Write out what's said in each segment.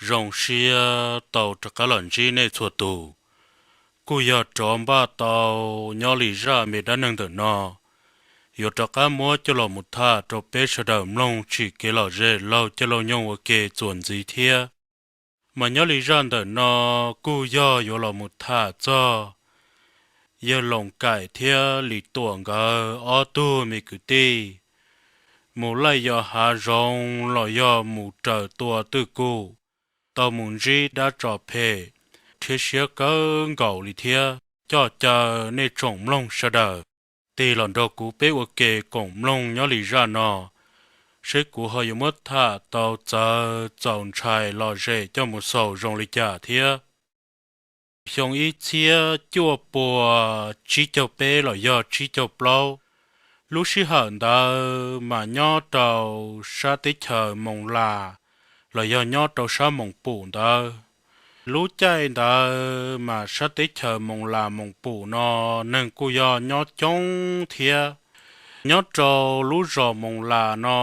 Zoo siab tau rov qab los ntsib nej txhua tus. Kuj yog rov npaj tau nyob li zaj me dab neeg ntawm no, yuav rov qab muab coj los mus tham rau peb sawv daws mloog tsim kev lom zem laug caij laug nyoog ua ke txuas ntxiv thiab. Mas nyob li zaj ntawm no kuj yog yuav los mus tham txog yawg Loos Kaim thiab Lis Tuam nkawd ob tug me kwv tij mus laij yos hav zoov los yog mus raws tua twj kum, tau mus ntsib dab tsov phem, rhiab siab kawg nkaus li thiab. Coj caw nej tsoom mloog sawv daws tig los nrog kuv peb ua ke koom mloog nyob li zaj no, seb kuv ho yuav muab tham tau txawv txaus ntshai lom zem coj mus xaus zoo li cas thiab. Xyoo ib txhiab cuaj pua tsib caug peb los yog tsib caug plaub, lub sij hawm ntawd mas nyob rau sab teb chaws Moos Las los yog nyob rau sab Moos Pum ntawd. Lub caij ntawd mas sab teb chaws Moos Las Moos Pum no neeg kuj yog nyob coob thiab. Nyob rau lub zos Moos Las no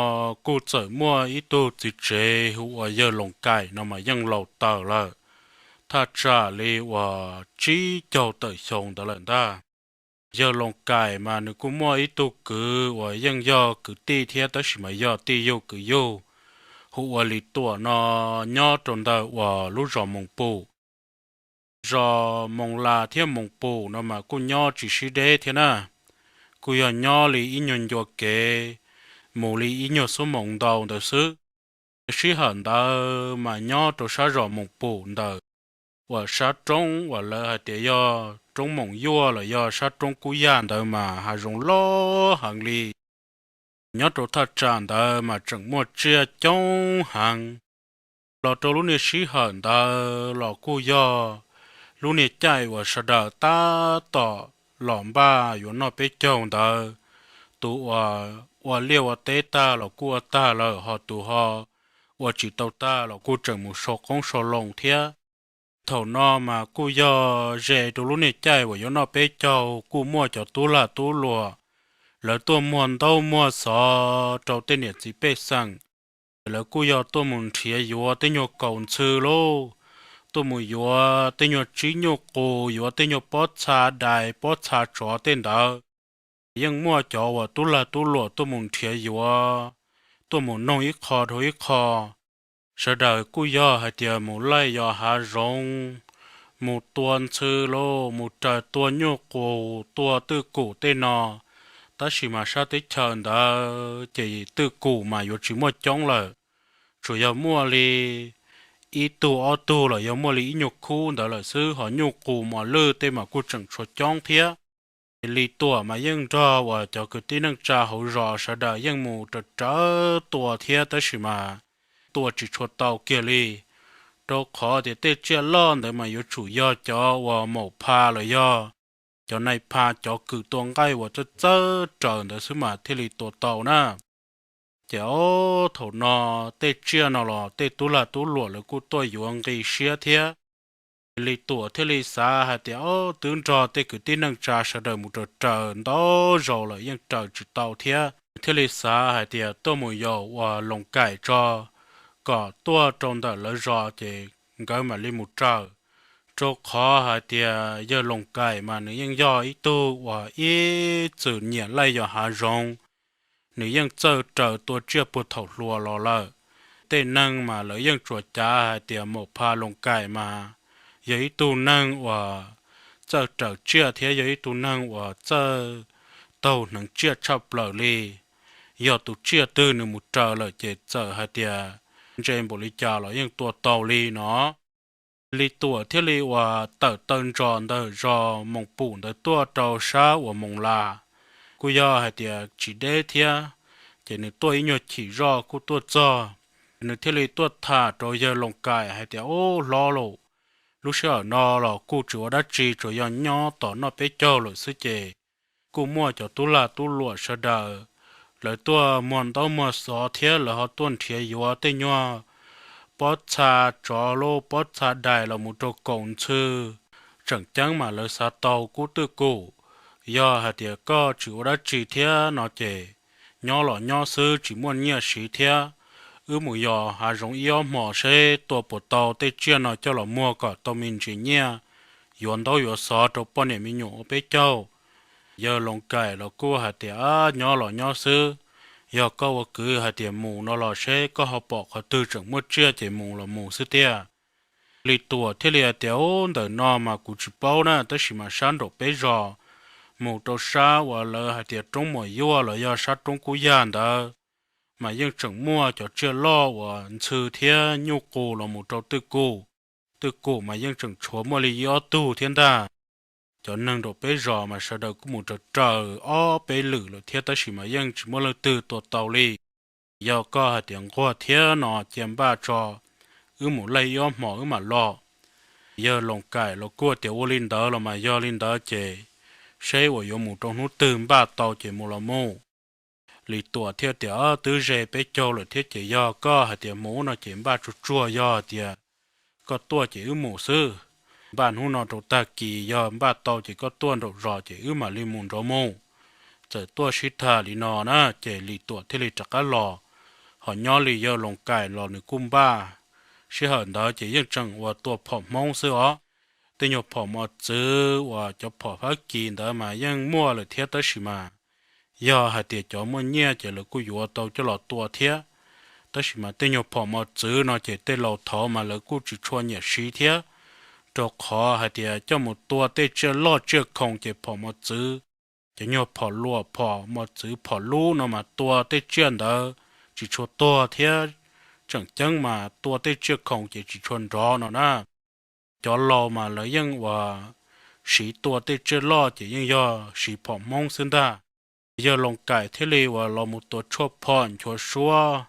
kuj txawm muaj ib tug txiv tsev hu ua yawg Loos Kaim no mas yeej laus tawm lawm, thaj tsam li uas tsib caug tawm xyoo ntawd lawm ntag. Yawg Loos Kaim mas nws kuj muaj ib tug kwv uas yeej yog kwv tij thiab tab sis mas yog tij yug kwv yug, hu ua Lis Tuam no, nyob rau ntawm uas lub zos Moos Pum. Zos Moos Las thiab Moos Pum no mas kuj nyob tsis sib deb thiab na, kuj yog nyob li ib nyuag ncua kev, mus li ib nyuag xuab moos ntau ntawd xwb. Sij hawm ntawd mas nyob rau sab zos Moos Pum ntawm uas sab roob uas lawv hais tias yog roob Moos Yuaj los yog sab roob Kub Yaj ntawd mas hav zoov loj heev li. Nyob rau thaj tsam ntawd mas tseem muaj tsiaj coob heev. Los rau lub niag sij hawm ntawd los kuj yog lub niag caij uas sawv daws tab tom los npaj yuav noj peb caug ntawd. Tus uas ua liaj ua teb tag los kuj ua tag lawm, ho tus ho ua tsis tau tag los kuj tseem mus sau qoob sau loo thiab. Thaum no mas kuj yog ze rau lub niag caij uas yuav noj peb caug, kuj muaj cov tub lag tub luam, lawv tuaj muag ntaub muag xov rau tej niam txiv pej xeem. Lawv kuj yog tuaj mus nrhiav yuav tej nyuag kaus ntxhw lauj, tuaj mus yuav tej nyuag tsib nyuj qus, yuav tej nyuag pob txha dais pob txha tsov tej ntawd. Yeej muaj cov uas tub lag tub luam tuaj mus nrhiav yuav, tuaj mus noog ib qho dhau ib qho. Sawv daws kuj yog hais tias mus laij yos hav zoov, mus tua ntxhw lauj, mus raws tua nyuj qus, tua twj kum tej no. Tab sis mas sab teb chaws ntawd ces twj kum mas yuav tsis muaj coob lawm, tsuas yog muaj li ib tug ob tug los yog muaj li ib nyuag khub ntawd lawm xwb, ho nyuj qus mos lwj tej mas kuj tseem tshuav coob thiab. Lis Tuam mas yeej nrog uas cov kwv tij neej tsa hauv zos sawv daws yeej mus raws rawv tua thiab tab sis mas tua tsis tshua tau kiag li, rau qhov tias tej tsiaj loj ntawd mas yuav tsum yog cov uas maum pha los yog cov nai pha cov kws tua nqaij uas txawj txawj raws ntawd xwb mas thiaj li tua tau na. Ces ob thaum no tej tsiaj no los tej tub lag tub luam lawv kuj tuaj yuav nqi siab thiab. Lis Tuam thiaj li xav hais tias, ob, twb nrog tej kwv tij neej tsa sawv daws mus raws raws ntau zaus lawm yeej raws tsis tau thiab, thiaj li xav hais tias tuaj mus yaum uas Loos Kaim tso, kom tuaj rau ntawm lawv zos ces nkawd mam li mus raws. Rau qhov hais tias yawg Loos Kaim mas nws yeej yog ib tug uas ib txwm nyiam laij yos hav zoov, nws yeej txawj raws tua tsiaj puag thaum hluas los lawm. Tej neeg mas lawv yeej tsuas cav hais tias maum pha Loos Kaim mas yog ib tug neeg uas txawj raws tsiaj thiab yog ib tug neeg uas txawj taug hneev tsiaj tshaj plaws li. Yog tus tsiaj twg nws mus raws lawm ces txawm hais tias ntse npaum li cas los yeej tua tau li no. Lis Tuam thiaj li uas tawm taw ntsos ntawm zos Moos Pum ntawd tuaj rau sab uas Moos Las, kuj yog hais tias tsis deb thiab, ces nws tuaj ib nyuag chim zoj kuj tuaj txog. Nws thiaj li tuaj tham rau yawg Loos Kaim hais tias, ub, hlob lauj, lub sij hawm no los kuj tsis ua dab tsi, tsuas yog nyob tos noj peb caug lawm xwb ces kuj muaj cov tub lag tub luam sawv daws, lawv tuaj muag ntaub muag xov thiab lawv ho tuaj nrhiav yuav tej nyuag pob txha tsov lauj, pob txha dais los mus rau kaus ntxhw. Tseem ceeb mas lawv xav tau kub twj kum. Yog hais tias koj tsis ua dab tsi thiab no ces nyob los nyob xwb tsis muaj nyiaj siv thiab, wb mus yos hav zoov ib ob hmos seb tua puas tau tej tsiaj no coj los muag kom tau me ntsis nyiaj, yuav ntaub yuav xov rau poj niam me nyuam ua peb caug. Yawg Loos Kaim los kuj hais tias, Ab, nyob los nyob xwb, yog koj ua kwv hais tias mus no los seb koj ho pom qhov twg tseem muaj tsiaj ces mus los mus xwb tiag. Lis Tuam thiaj li hais tias, Ub, ntawm no mas kuv tsis paub na, tab sis mas sab nraum peb zos mus rau sab uas lawv hais tias roob Muas Yuaj los yog sab roob Kub Yaj ntawd mas yeej tseem muaj cov tsiaj loj uas ntxhw thiab nyuj qus los mus rau twj kum. Twj kum mas yeej tseem tshuav muaj li ib ob tug thiab ntag. Cov neeg nraum peb zos mas sawv daws kuj mus raws raws ob peb lwm lawm thiab tab sis mas yeej tsis muaj leej twg tua tau li. Yog koj hais tias nquag thiab no cia npaj tso, wb mus laij ib ob hmos wb mam los. Yawg Loos Kaim los kuj tias, Ua li ntawd los mas yog li ntawd ces seb uas yuav mus rau hnub twg npaj tau ces mus los mus. Lis Tuam thiaj tias, Twb ze peb caug lawm thiab ces yog koj hais tias mus no ces npaj tsuag tsuag, yog hais tias koj tuaj ces wb mus xwb. Npaj hnub no rau tag kis, yog npaj tau ces koj tuaj nraum zos ces wb mam li mus nrov mus. Txawm tuaj sib tham li no na ces Lis Tuam thiaj li rov qab los. Ho nyob li yawg Loos Kaim los nws kuj npaj. Sij hawm ntawd ces yeej tseem uas tua phom Hmoob xwb os. Tej nyuag phom mos txwv uas cov phom Fab Kis ntawd mas yeej muaj lawm thiab tab sis mas yog hais tias cov muaj nyiaj ces lawv kuj yuav tau coj los tua thiab. Tab sis mas tej nyuag phom mos txwv no ces tej laus thaud mas lawv kuj tsis tshua nyiam siv thiab, rau qhov hais tias coj mus tua tej tsiaj loj tsiaj khoom ces phom mos txwv, cov nyuag phom luam phom mos txwv phom lub no mas tua tej tsiaj ntawd tsis tshua tuag thiab. Tseem ceeb mas tua tej tsiaj khoom ces tsis tshua nrov no na. Cov laus mas lawv yeej uas siv tua tej tsiaj loj ces yeej yog siv phom Hmoob xwb ntag. Yawg Loos Kaim thiaj li uas los mus tua tshuaj phom nchuav suab,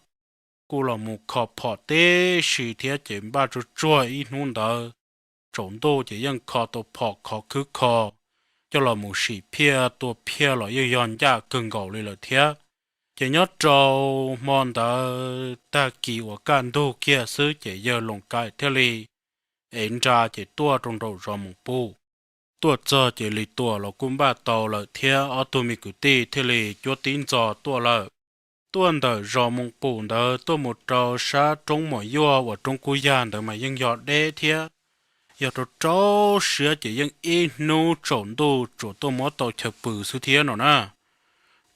kuj los mus kho phom tib si thiab ces npaj tsuag tsuag ib hnub ntawd. Tsaus ntuj ces yeej kho tau phom khov khwb kho, coj los mus sim phiaj tua phiaj los yeej yog ncaj kawg nkaus li lawm thiab. Ces nyob rau hmo ntawd tag kis uas kaj ntug kiag xwb ces yawg Loos Kaim thiaj li ev nra ces tuaj rau nraum zos Moos Pum. Tuaj txog ces Lis Tuam los kuj npaj tau lawm thiab ob tug me kwv tij thiaj li cuab tib ntxo tuaj lawm. Tuaj ntawm zos Moos Pum ntawd tuaj mus rau sab roob Muas Yuaj uas roob Kub Yag ntawd mas yeej yog deb thiab. Yog rau rau siab ces yeej ib hnub tsaus ntuj tsuas tuaj muab tau chaw pw xwb thiab no na.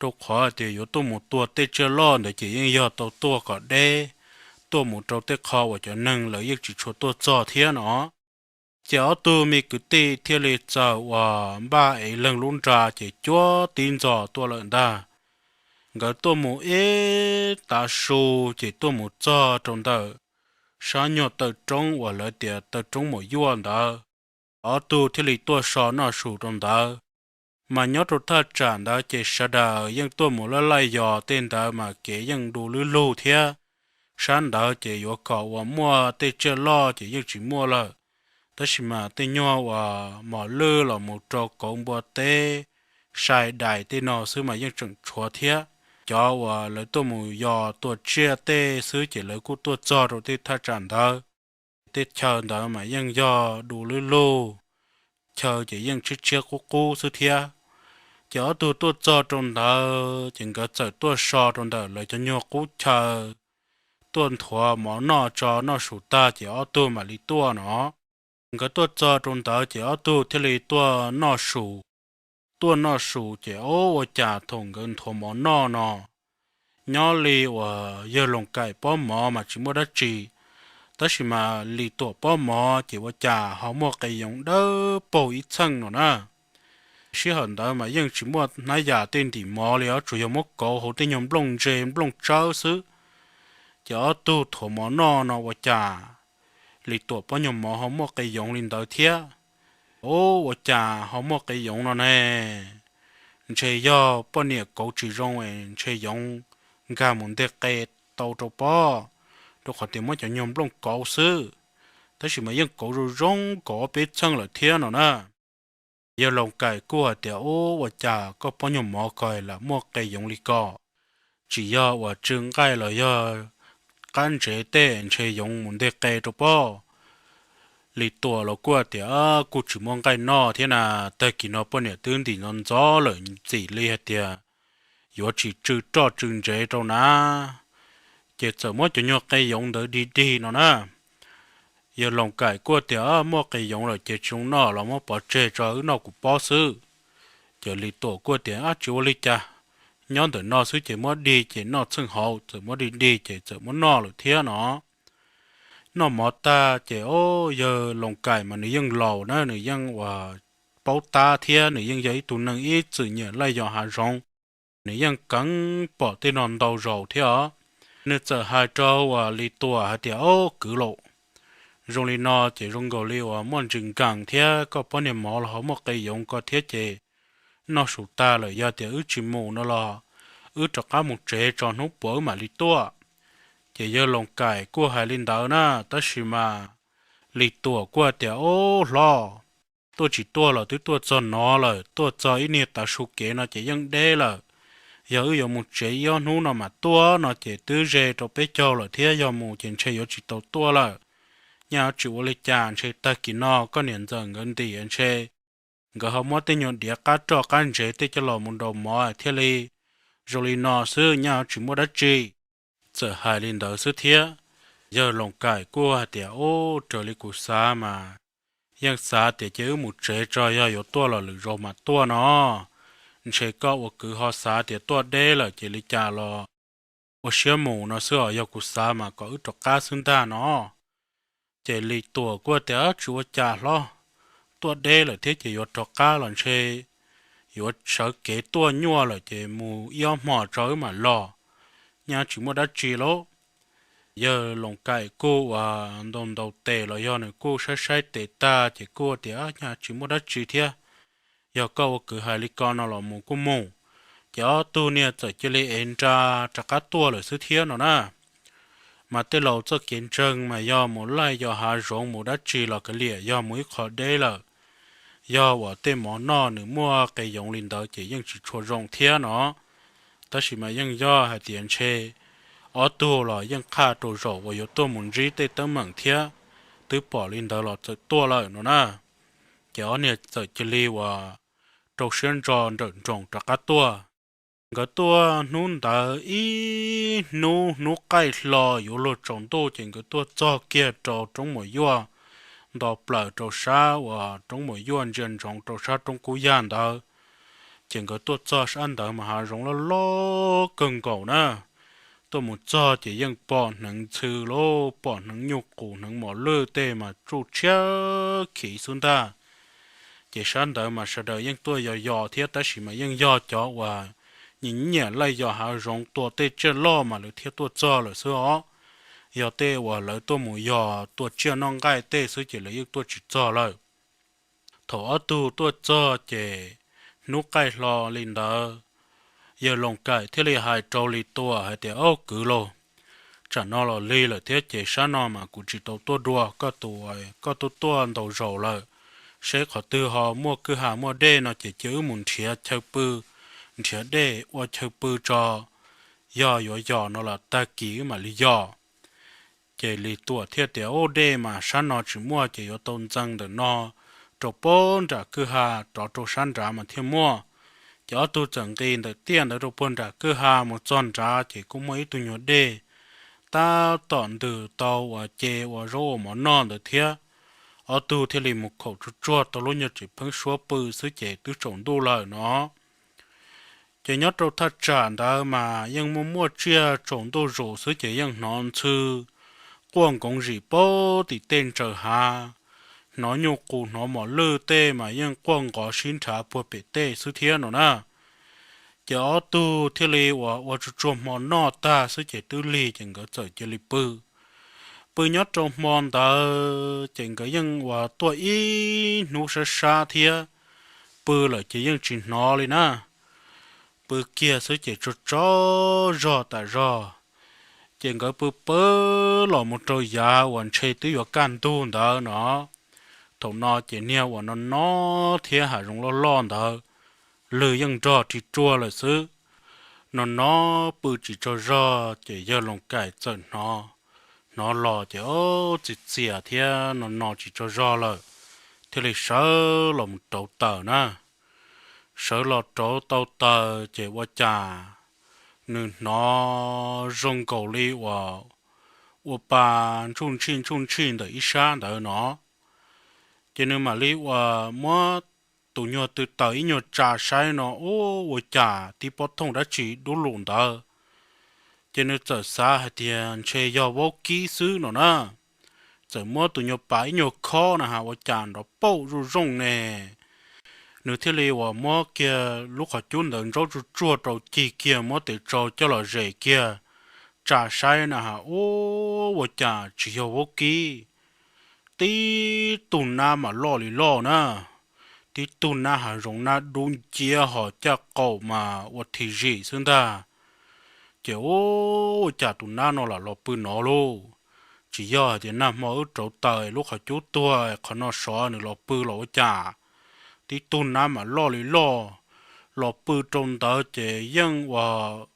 Rau qhov hais tias yuav tuaj mus tua tej tsiaj loj ntawd ces yeej yog tau tuaj kom deb, tuaj mus rau tej qho uas cov neeg lawv yeej tsis tshua tuaj txog thiab no. Ces ob tug me kwv tij thiaj li txawm uas npaj ev leeg lub nra ces cuab tib ntxo tuaj lawm ntag. Nkawd tuaj mus ib tav su ces tuaj mus txog rau ntawm sab nyuag taw roob uas lawv tias taw roob Muas Yuaj ntawd. Ob tug thiaj li tuaj so noj su rau ntawd. Mas nyob rau thaj tsam ntawd ces sawv daws yeej tuaj mus laij laij yos tej ntawd mas kev yeej du lwb lug thiab. Sab ntawd ces yuav kom uas muaj tej tsiaj loj ces yeej tsis muaj lawm, tab sis mas tej nyuag uas mos lwj los mus rau kauv npua teb, sai dais tej no xwb mas yeej tseem tshuav thiab. Cov uas lawv tuaj mus yos tua tsiaj tej xwb ces lawv kuj tuaj txog rau tej thaj tsam ntawd. Tej chaw ntawd mas yeej yog du lwb lug, chaw ces yeej tshiab tshiab qub qub xwb thiab. Ces ob tug tuaj txog rau ntawd ces nkawd txawm tuaj so rau ntawm lawv cov nyuag qub chaw, tuaj nthuav mov noj tso noj su tag ces ob tug mam li tuaj no. Nkawd tuaj txog rau ntawd ces ob tug thiaj li tuaj noj su. Tuaj noj su ces ua cas thaum nkawd nthuav mov noj no, nyob li uas yawg Loos Kaim pob mov mas tsis muaj dab tsi, tab sis mas Lis Tuam pob mov ces ua cas ho muaj qe yoov dawb paug ib txheej no na. Sij hawm ntawd mas yeej tsis muaj hnab yam tej ntim mov li os, tsuas yog muab kauv hauv tej nyuag nplooj ntse nplooj tsawb xwb. Ces ob tug thuav mov noj no ua cas Lis Tuam pob nyuag mov ho muaj qe yoov li ntawd thiab. Ub, ua cas ho muaj qe yoov no ne? Ntshe yog poj niam kauv tsis zoo es ntshe yoov nkag mus nteg qe tau rau pob, rau qhov tias muab cov nyuag nplooj kauv xwb, tab sis mas yeej kauv zoo zoo kauv ob peb txheej lawm thiab no na. Yawg Loos Kaim kuj hais tias, Ub, ua cas koj pob nyuag mov ko lam muaj qe yoov li ko? Tsis yog uas tsw nqaij los yog qab ntsev tej ntshe yoov mus nteg qe rau pob? Lis Tuam los kuj tias, Kuj tsis muaj nqaij noj thiab na, tag kis no poj niam twb ntim ntxov ntxov lawm, ntxim li hais tias yuav tsis tsw roj tsw ntsev rau na. ces txawm muab cov nyuag qe yoov ntawd dig dig no na. Yawg Loos Kaim kuj tias, Muaj qe yoov lawm ces tsis zoo noj los muab pov tseg tso wb noj kuv pob xwb. Ces Lis Tuam kuj tias, Ab, tsis ua li cas, nyob ntawm no xwb ces muab dig ces noj txheej hauv, txawm muab dig dig ces txawm muab noj lawm thiab no. Noj mov tag ces o, yawg Loos Kaim mas nws yeej laus na, nws yeej ua paub tab thiab nws yeej yog ib tug neeg ib txwm nyiam laij yos hav zoov, nws yeej keev pom tej no ntau zaus thiab os. Nws txawm hais rau uas Lis Tuam hais tias, Ob, kwv laus, zoo li no ces zoo nkaus li uas muaj ntsis nkees thiab koj pob niag mov los ho muaj qe yoov ko thiab ces noj su tag lawm, yog tias wb tsis mus no los wb rov qab mus tsev tso hnub puav wb mam li tuaj. Ces yawg Loos Kaim kuj hais li ntawd na, tab sis mas Lis Tuam kuj tias, Ob, hlob, tuaj tsis tuaj los twb tuaj txog no lawm, tuaj txog ib niag tav su kev no ces yeej deb lawm. Yog wb yuav mus tsev ib ob hnub no mam tuaj no ces twb ze rau peb caug lawm thiab, yog mus ces ntshe yuav tsis tau tuaj lawm. Nyaj tsis ua li cas, ntshe tag kis no koj niam ntxawm nkawd ntim ntshe nkawd ho muab tej nyuag diav qab roj qab ntsev tej coj los mus nraus mov thiaj li zoo li no xwb, nyaj tsis muaj dab tsi. Txawm hais li ntawd xwb thiab, yawg Loos Kaim kuj hais tias, Ub, raws li kuv xav mas yeej xav tias cia wb mus tsev tso, yog yuav tuaj los lwm zaus mam tuaj no. Ntshe koj ua kwv ho xav tias tuaj deb lawm ces li cas los ua siab mus no xwb os, yog kuv xav mas kom wb rov qab xwb ntag no. Ces Lis Tuam kuj tias, Tsis ua cas hlob, tuaj deb lawm thiab ces yuav rov qab los ntshe yuav sawv kev tuaj nyuaj lawm ces mus ib ob hmo tso wb mam los, nyaj tsis muaj dab tsi lauj. Yawg Loos Kaim kuj uas ntaus ntaus tes los yog nws kuj saib saib tes tag ces kuj tias, Nyaj tsis muaj dab tsi thiab, yog koj ua kwv hais li ko no los mus kuj mus. Ces ob tug niag txawm cia li ev nra rov qab tuaj lawm xwb thiab no na. Mas tej laus txoj kev ntseeg mas yog mus laij yos hav zoov mus dab tsi los kav liam, yog mus ib qho deb lawm, yog uas tej mov noj nws muaj qe yoov li ntawd ces yeej tsis tshua zoo thiab no. Tab sis mas yeej yog hais tias ntshe ob tug los yeej qhaj rau zaum uas yuav tuaj mus ntsib tej teeb meem thiab, twb pom li ntawd los txawm tuaj lawm no na. Ces ob niag txawm cia li uas rau siab ntso nrawm nroos rov qab tuaj. Nkawd tuaj hnub ntawd ib hnub, hnub qaij hlo yuav luag tsaus ntuj ces nkawd tuaj txog kiag rau roob Muas Yuaj, nto plaws rau sab uas roob Muas Yuaj ntsia ntsoov rau sab roob Kub Yaj ntawd. Ces nkawd tuaj txog sab ntawd mas hav zoov loj loj kawg nkaus na. Tuaj mus txog ces yeej pom hneev ntxhw lauj, pom hneev nyuj qus hneev mos lwj tej mas tsuj tshiab khiv xwb ntag. Ces sab ntawd mas sawv daws yeej tuaj yos yos thiab, tab sis mas yeej yog cov uas nyiam nyiam laij yos hav zoov tua tej tsiaj loj mas lawv thiaj tuaj txog lawm xwb os. Yog tej uas lawv tuaj mus yos tua tsiaj noj nqaij tej xwb ces lawv yeej tuaj tsis txog lawm. Thaum ob tug tuaj txog ces hnub qaij hlo li ntawd, yawg Loos Kaim thiaj li hais rau Lis Tuam hais tias, Ob kwv lauj, tsam no los lig lawm thiab ces sab no mas kuv tsis tau tuaj dua, koj tus, koj tuaj tuaj ntau zaus lawm, seb qhov twg ho muaj kwj ha muaj dej no ces cia wb mus nrhiav chaw pw, nrhiav dej ua chaw pw tso, yog yuav yos no los tag kis wb mam li yos. Ces Lis Tuam thiaj tias, Ub, dej mas sab no tsis muaj ces yuav tau ntxeev ntawm no rau puag nram kwj ha, rov rau sab nrad mas thiaj muaj. Ces ob tug txawm nqis ntawm tiaj ntawd rau puag nram kwj ha mus txog nrad ces kuj muaj ib tug nyuag dej tab tom ntws tau uas ce ua zaub ua mov noj ntawd thiab. Ob tug thiaj li mus khaum tsuag tsuag tau lub nyuag tsev pheeb suab pw xwb ces twb tsaus ntuj lawm no. Ces nyob rau thaj tsam ntawd mas yeej muaj muaj tsiaj tsaus ntuj zus xwb ces yeej hnov ntxhw quaj nkoov zim puag tim tej ntsaws hav, hnov nyuj qus hnov mos lwj tej mas yeej quaj nqov sib nrhav puag pem tej xwb thiab no na. Ces ob tug thiaj li uas ua tsuag tsuag hmo noj tag xwb ces twb lig ces nkawd txawm cia li pw. Pw nyob rau hmo ntawd ces nkawd yeej uas tuaj ib hnub sab sab thiab, pw lawm ces yeej tsis hnov li na. Pw kiag xwb ces tsaug tsaug zog tas zog, ces nkawd pw pw los mus rau yav uas ntshe twb yuav kaj ntug ntawd no. Thaum no ces niag uas no no thiab hav zoov loj loj ntawd lwg yeej nrog ris ruag lawm xwb. No no pw tsis tsaug zog ces yawg Loos Kaim txawm hnov, hnov los ces o, txias txias thiab no no tsis tsaug zog lawm, thiaj li sawv los mus rauv taws na. Sawv los rauv tau taws ces ua cas nws hnov zoo nkaus li uas ua pa ntsuj ntshij ntsuj ntshij ntawm ib sab ntawd no. Ces nws mam li uas muab tus nyuag tw taws ib nyuag tsa saib no, ub, ua cas tib pob thooj dab tsi dub lug ntawd. Ces nws txawm xav hais tias ntshe yog vaub kib xwb no na. Txawm muab tus nyuag pa ib nyuag khob na has ua cas nrov pauj zuj zooj ne. Nws thiaj li uas muab kiag lub qhov cub ntawd ntsaub tsuag tsuag rau cig kiag muab tes tsau coj los zes kiag tsa saib na has, ub, ua cas tsis yog vaub kib. Tib tug nab mas loj li loj na, tib tug nab hav zoov nab dub nciab ho caj qaum mas ua thim zim xwb ntag. Ces ub, ua cas tus nab no lam los pw no lauj? Tsis yog hais tias nag hmo wb rauv taws lub qhov cub tuag qhov no sov nws los pw los ua cas? Tib tug nab mas loj li loj, los pw rau ntawd ces yeej uas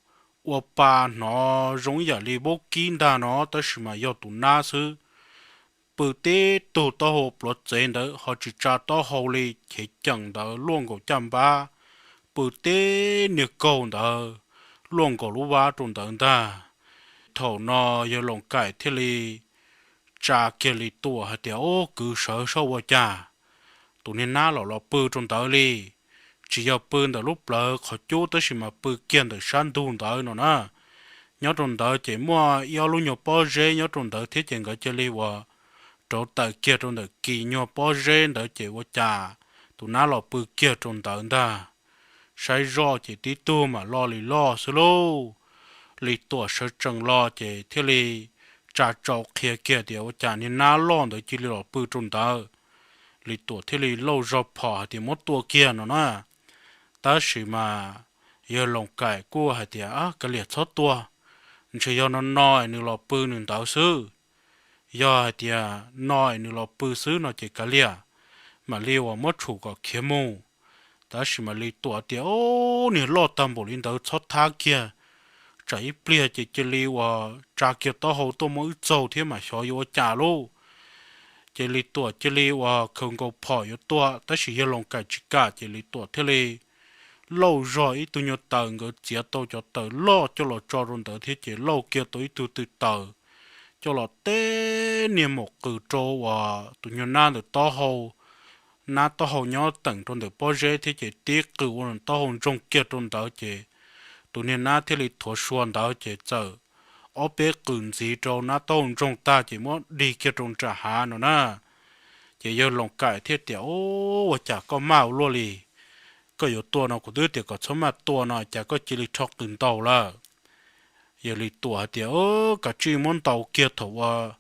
ua pa hnov zoo ib yam li vaub kib ntag no tab sis mas yog tus nab xwb. Pw tib tug taub hau pluav txev ntawd ho tsis tsa taub hau li, chev ceem ntawd luaj nkaus caj npab, pw tib niag kaug ntawd luaj nkaus lub vab rau ntawd ntag. Thaum no yawg Loos Kaim thiaj li tsa kiag Lis Tuam hais tias, ub, kwv, sawv soj ua cas tus niag nab los los pw rau ntawd li. Tsis yog pw ntawm lub plawv qhov cub tab sis mas pw kiag ntawm sab ntug ntawd no na. Nyob rau ntawd ces muaj ib ob lub nyuag pob zeb nyob rau ntawd thiab ces nkawd cia li uas rauv taws kiag rau ntawm kis nyuag pob zeb ntawd ces ua cas tus nab los pw kiag rau ntawd ntag. Saib zoj ces tib tug mam loj li loj xwb lauj. Lis Tuam sawv tsees los ces thiaj li tsa tsau qhia kiag tias ua cas niag nab loj ntawd cia li los pw rau ntawd. Lis Tuam thiaj li lauj zog phom hais tias muab tua kiag no na. Tab sis mas yawg Loos Kaim kuj hais tias, kav liam, txhob tua, ntshe yog no no es nws los pw nws ntawd xwb. Yog hais tias no es nws los pw xwb no ces kav liam, mam li uas muab tshum kom khiav mus. Tab sis mas Lis Tuam tias, ub, niag loj tag npaum li ntawd txhob thab kiag, tsam ib pliag ces cia li uas tsa kiag taub hau tuaj muab wb txaug thiab mas xyov yuav ua cas lauj. Ces Lis Tuam cia li uas khaws nkaus phom yuav tua tab sis yawg Loos Kaim tsis kam ces Lis Tuam thiaj li lauj zog ib tug nyuag taws, nkawd txiav tau cov taws loj coj los tso rau ntawd thiab ces lauj kiag tau ib tug tw taws coj los teb niag maum qws rau uas tus nyuag nab ntawm taub hau. Nab taub hau nyob teem rau ntawm pob zeb thiab ces tib qws ua taub hau ntsoog kiag rau ntawd ces tus niag nab thiaj li thuav sua ntawd ces txawm ob peb qws ntxiv rau nab taub hau ntsoog tag ces muab dig kiag rau nram hav no na. Ces yawg Loos Kaim thiaj tias, ub, ua cas koj maj ua luaj li, koj yuav tua no kuv twb tias kom txhob maj tua no cas koj cia li rho qws ntaus lawm. Yawg Lis Tuam hais tias, kav tsij muab ntaus kiag thaum uas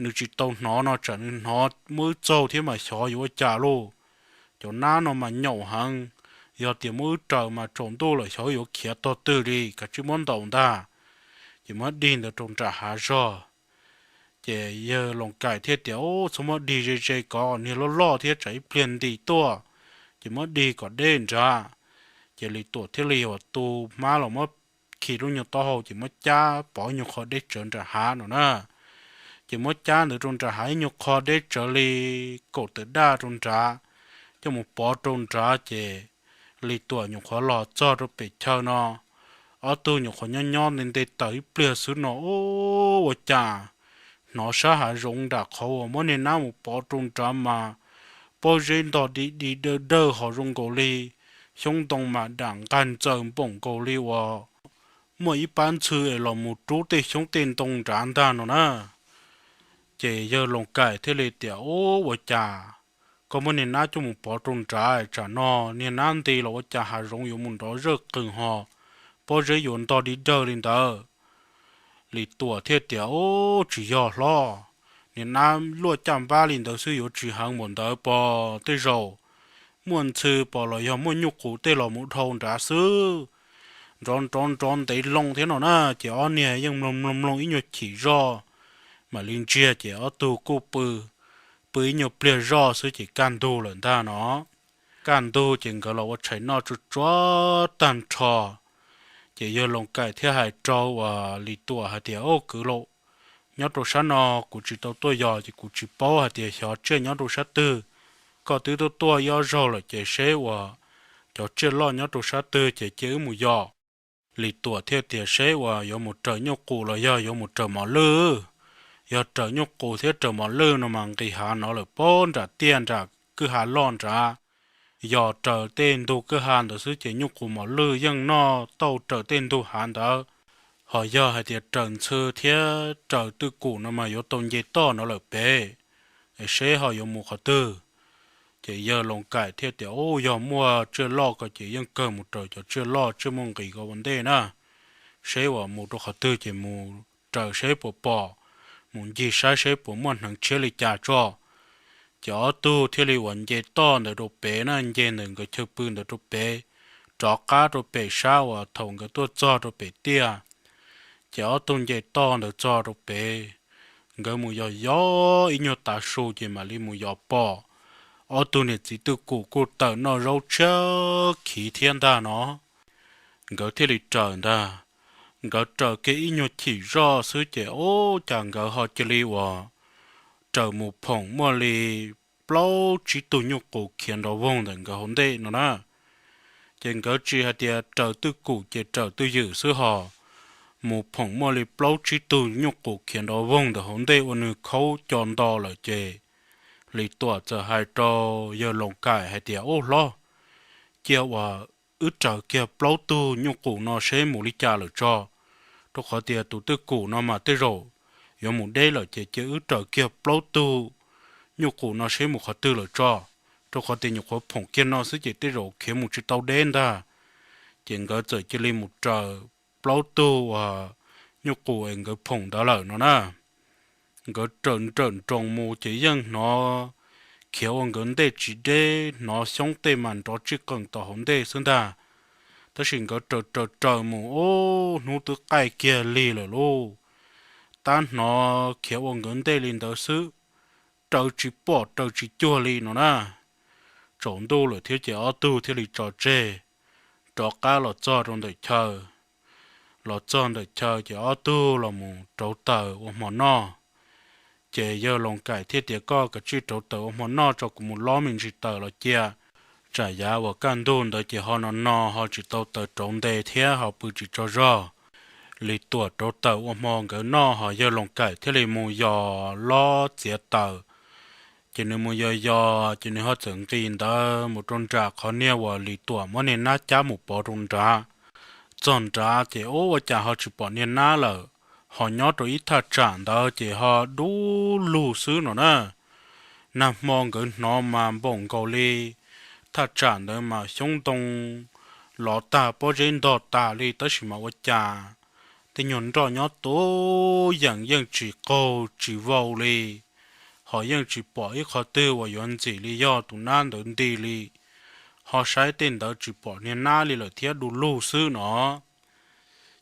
nws tsis tau hnov no tsam nws hnov muab wb txaug thiab mas xyov yuav ua cas lauj. Cov nab no mas nyaum heev, yog tias muab wb raws mas tsaus ntuj lawm xyov yuav khiav tog twg li, kav tsij muab ntaus ntag. Ces muab dig ntawd rau nram hav zog. Ces yawg Loos Kaim thiaj tias, ub, txhob muab dig ze ze kov, niag loj loj thiab tsam ib pliag nti tuaj, ces muab dig kom deb nrad. Ces Lis Tuam thiaj li uas tu hmab los muab khi lub nyuag taub hau ces muab cab pov ib nyuag qho deb tsawv nram hav no na. Ces muab cab ntawd rau nram hav ib nyuag qho deb tsawv li kaum tawm daj rau nrad, coj mus pov rau nrad ces Lis Tuam nyuam qhuav los txog rau pem chaw no, ob tug nyuam qhuav nyob nyob nte nte taws ib pliag xwb no, ub, ua cas hnov sab hav zoov nram qhov uas muab niag nab mus pov rau nrad mas pob zeb ntog di di dawj dawj ho zoo nkaus li xyoob ntoo mas dam nqag ntxaws npoom nkaus li uas muaj ib pab ntxhw es los mus rub tej xyoob tej ntoo nrad ntag no na. Ces yawg Loos Kaim thiaj li tias, ub, ua cas koj muab niag nab coj mus pov rau nrad, tsam no niag nab nti los ua cas hav zoov yuav mus nrov zawj qws ho pob zeb yuav ntog di dawj li ntawd. Lis Tuam thiaj tias, ub, tsis yog hlob, niag nab luaj caj npab li ntawd xwb yuav tsis heev npaum ntawd pos, tej zaum muaj ntxhw pos los yog muaj nyuj qus tej los mus dhau nrad xwb. Nrov nrov nrov ntev loo thiab no na, ces ob niag yeej mloog mloog mloog ib nyuag chim zoj mam li ntsiag ces ob tug kuj pw, pw ib nyuag pliag zoj xwb ces kaj ntug lawm ntag no. Kaj ntug ces nkawd los ua tshais noj tsuag tsuag tag nrho. Ces yawg Loos Kaim thiaj hais rau uas Lis Tuam hais tias, ub, kwv lau, nyob rau sab no kuv tsis tau tuaj yos ces kuv tsis paub hais tias xyov tsiaj nyob rau sab twg. Koj twb tuaj tuaj ib ob zaug lawm ces seb uas cov tsiaj loj nyob rau sab twg ces cia wb mus yos. Lis Tuam thiaj tias seb uas yuav mus raws nyuj qus los yog yuav mus raws mos lwj. Yog raws nyuj qus thiab raws mos lwj no mas nqis hav no lawm pob nram tiaj nram kwj ha loj nrad. Yog raws tej ntug kwj ha ntawd xwb ces nyuj qus mos lwj yeej noj tauj raws tej ntug hav ntawd. Ho yog hais tias raws ntxhw thiab raws twj kum no mas yuav tau nce toj no lawm pem, es seb ho yuav mus qhov twg. Ces yawg Loos Kaim thiaj tias, Ub, yog muaj tsiaj loj ko ces yeej kawg mus raws cov tsiaj loj tsiaj muaj nqis ko ua ntej na. Seb uas mus rau qhov twg ces mus raws seb puas pom, mus ncig saib seb puas muaj hneev tshiab li cas tso. Ces ob tug thiaj li uas nce toj ntawd rau pem na, nce ntawm nkawd chaw pw ntawd rau pem, rov qab rau pem sab uas thaum nkawd tuaj txog rau pem tiaj. Ces ob tug nce toj ntawd txog rau pem, nkawd mus yos yos ib nyuag tav su ces mam li mus yos pom ob tug niam txiv twj kum kuj tawm noj zaub tshiab khiv thiab ntag no. Nkawd thiaj li raws ntag. Nkawd raws kiag ib nyuag chim zoj xwb ces ub, cas nkawd ho cia li uas raws mus phoom muaj li plaub tsib tug nyuj qus khiav nrov voog ntawm nkawd hauv ntej no na. Ces nkawd tsis hais tias raws twj kum ces raws twj ywm xwb ho, mus phoom muaj li plaub tsib tug nyuj qus khiav nrov voog ntawm hauv ntej ua nws khaub co nto lawm ces Lis Tuam txawm hais rau yawg Loos Kaim hais tias, Ub hlob, cia uas wb raws kiag plaub tug nyuj qus no seb mus li cas lawm tso, rau qhov tias tus twj kum no mas tej zaum yuav mus deb lawm ces cia wb raws kiag plaub tug nyuj qus no seb mus qhov twg lawm tso, rau qhov tias nyuam qhuav phoom kiag no xwb ces tej zaum khiav mus tsis tau deb ntag. Ces nkawd txawm cia li mus raws plaub tug uas nyuj qus es nkawd phoom ntawd lawm no na. Nkawd raws nrawm nroos mus ces yeej hnov khiav ua nkawd ntej tsis deb, hnov xyoob tej mas nrov tsij qeem tom hauv ntej xwb ntag. Tab sis nkawd raws raws raws mus ub, hnub twb qaij kiag lig lawm lauj, tab hnov khiav ua nkawd ntej li ntawd xwb, raws tsis pom raws tsis cuag li no na. Tsaus ntuj lawm thiab ces ob tug thiaj li tso tseg, rov qab los txog rau ntawm chaw. Los txog ntawm chaw ces ob tug los mus rauv taws ua hmo noj. Ces yawg Loos Kaim thiaj tias, Koj kav tsij rauv taws ua hmo noj tso, kuv mus lob me ntsis taws los cia, tsam yav uas kaj ntug ntawd ces ho no no ho tsis tau taws rauv nte thiab ho pw tsis tsaug zog. Lis Tuam rauv taws ua hmo nkawd noj ho yawg Loos Kaim thiaj li mus yos lob txiav taws. Ces nws mus yos yos ces nws ho txawm nqis ntawd mus rau nram qhov niag uas Lis Tuam muab niag nab cab mus pov rau nrad. Txog nrad ces ub, ua cas ho tsis pom niag nab lawm, ho nyob rau ib thaj tsam ntawd ces ho dub lug xwb no na. Nag hmo nkawd hnov mas npaum nkaus li thaj tsam ntawd mas xyoob ntoo lov tag pob zeb ntog tas li, tab sis mas ua cas tej nyuag nroj nyob tus yeem yeej tsis qaug tsis vau li, ho yeej tsis pom ib qho twg uas yuav ntxim li yog tus nab ntawd nti li. Ho saib tej ntawd tsis pom niag nab li lawm thiab, du lug xwb no.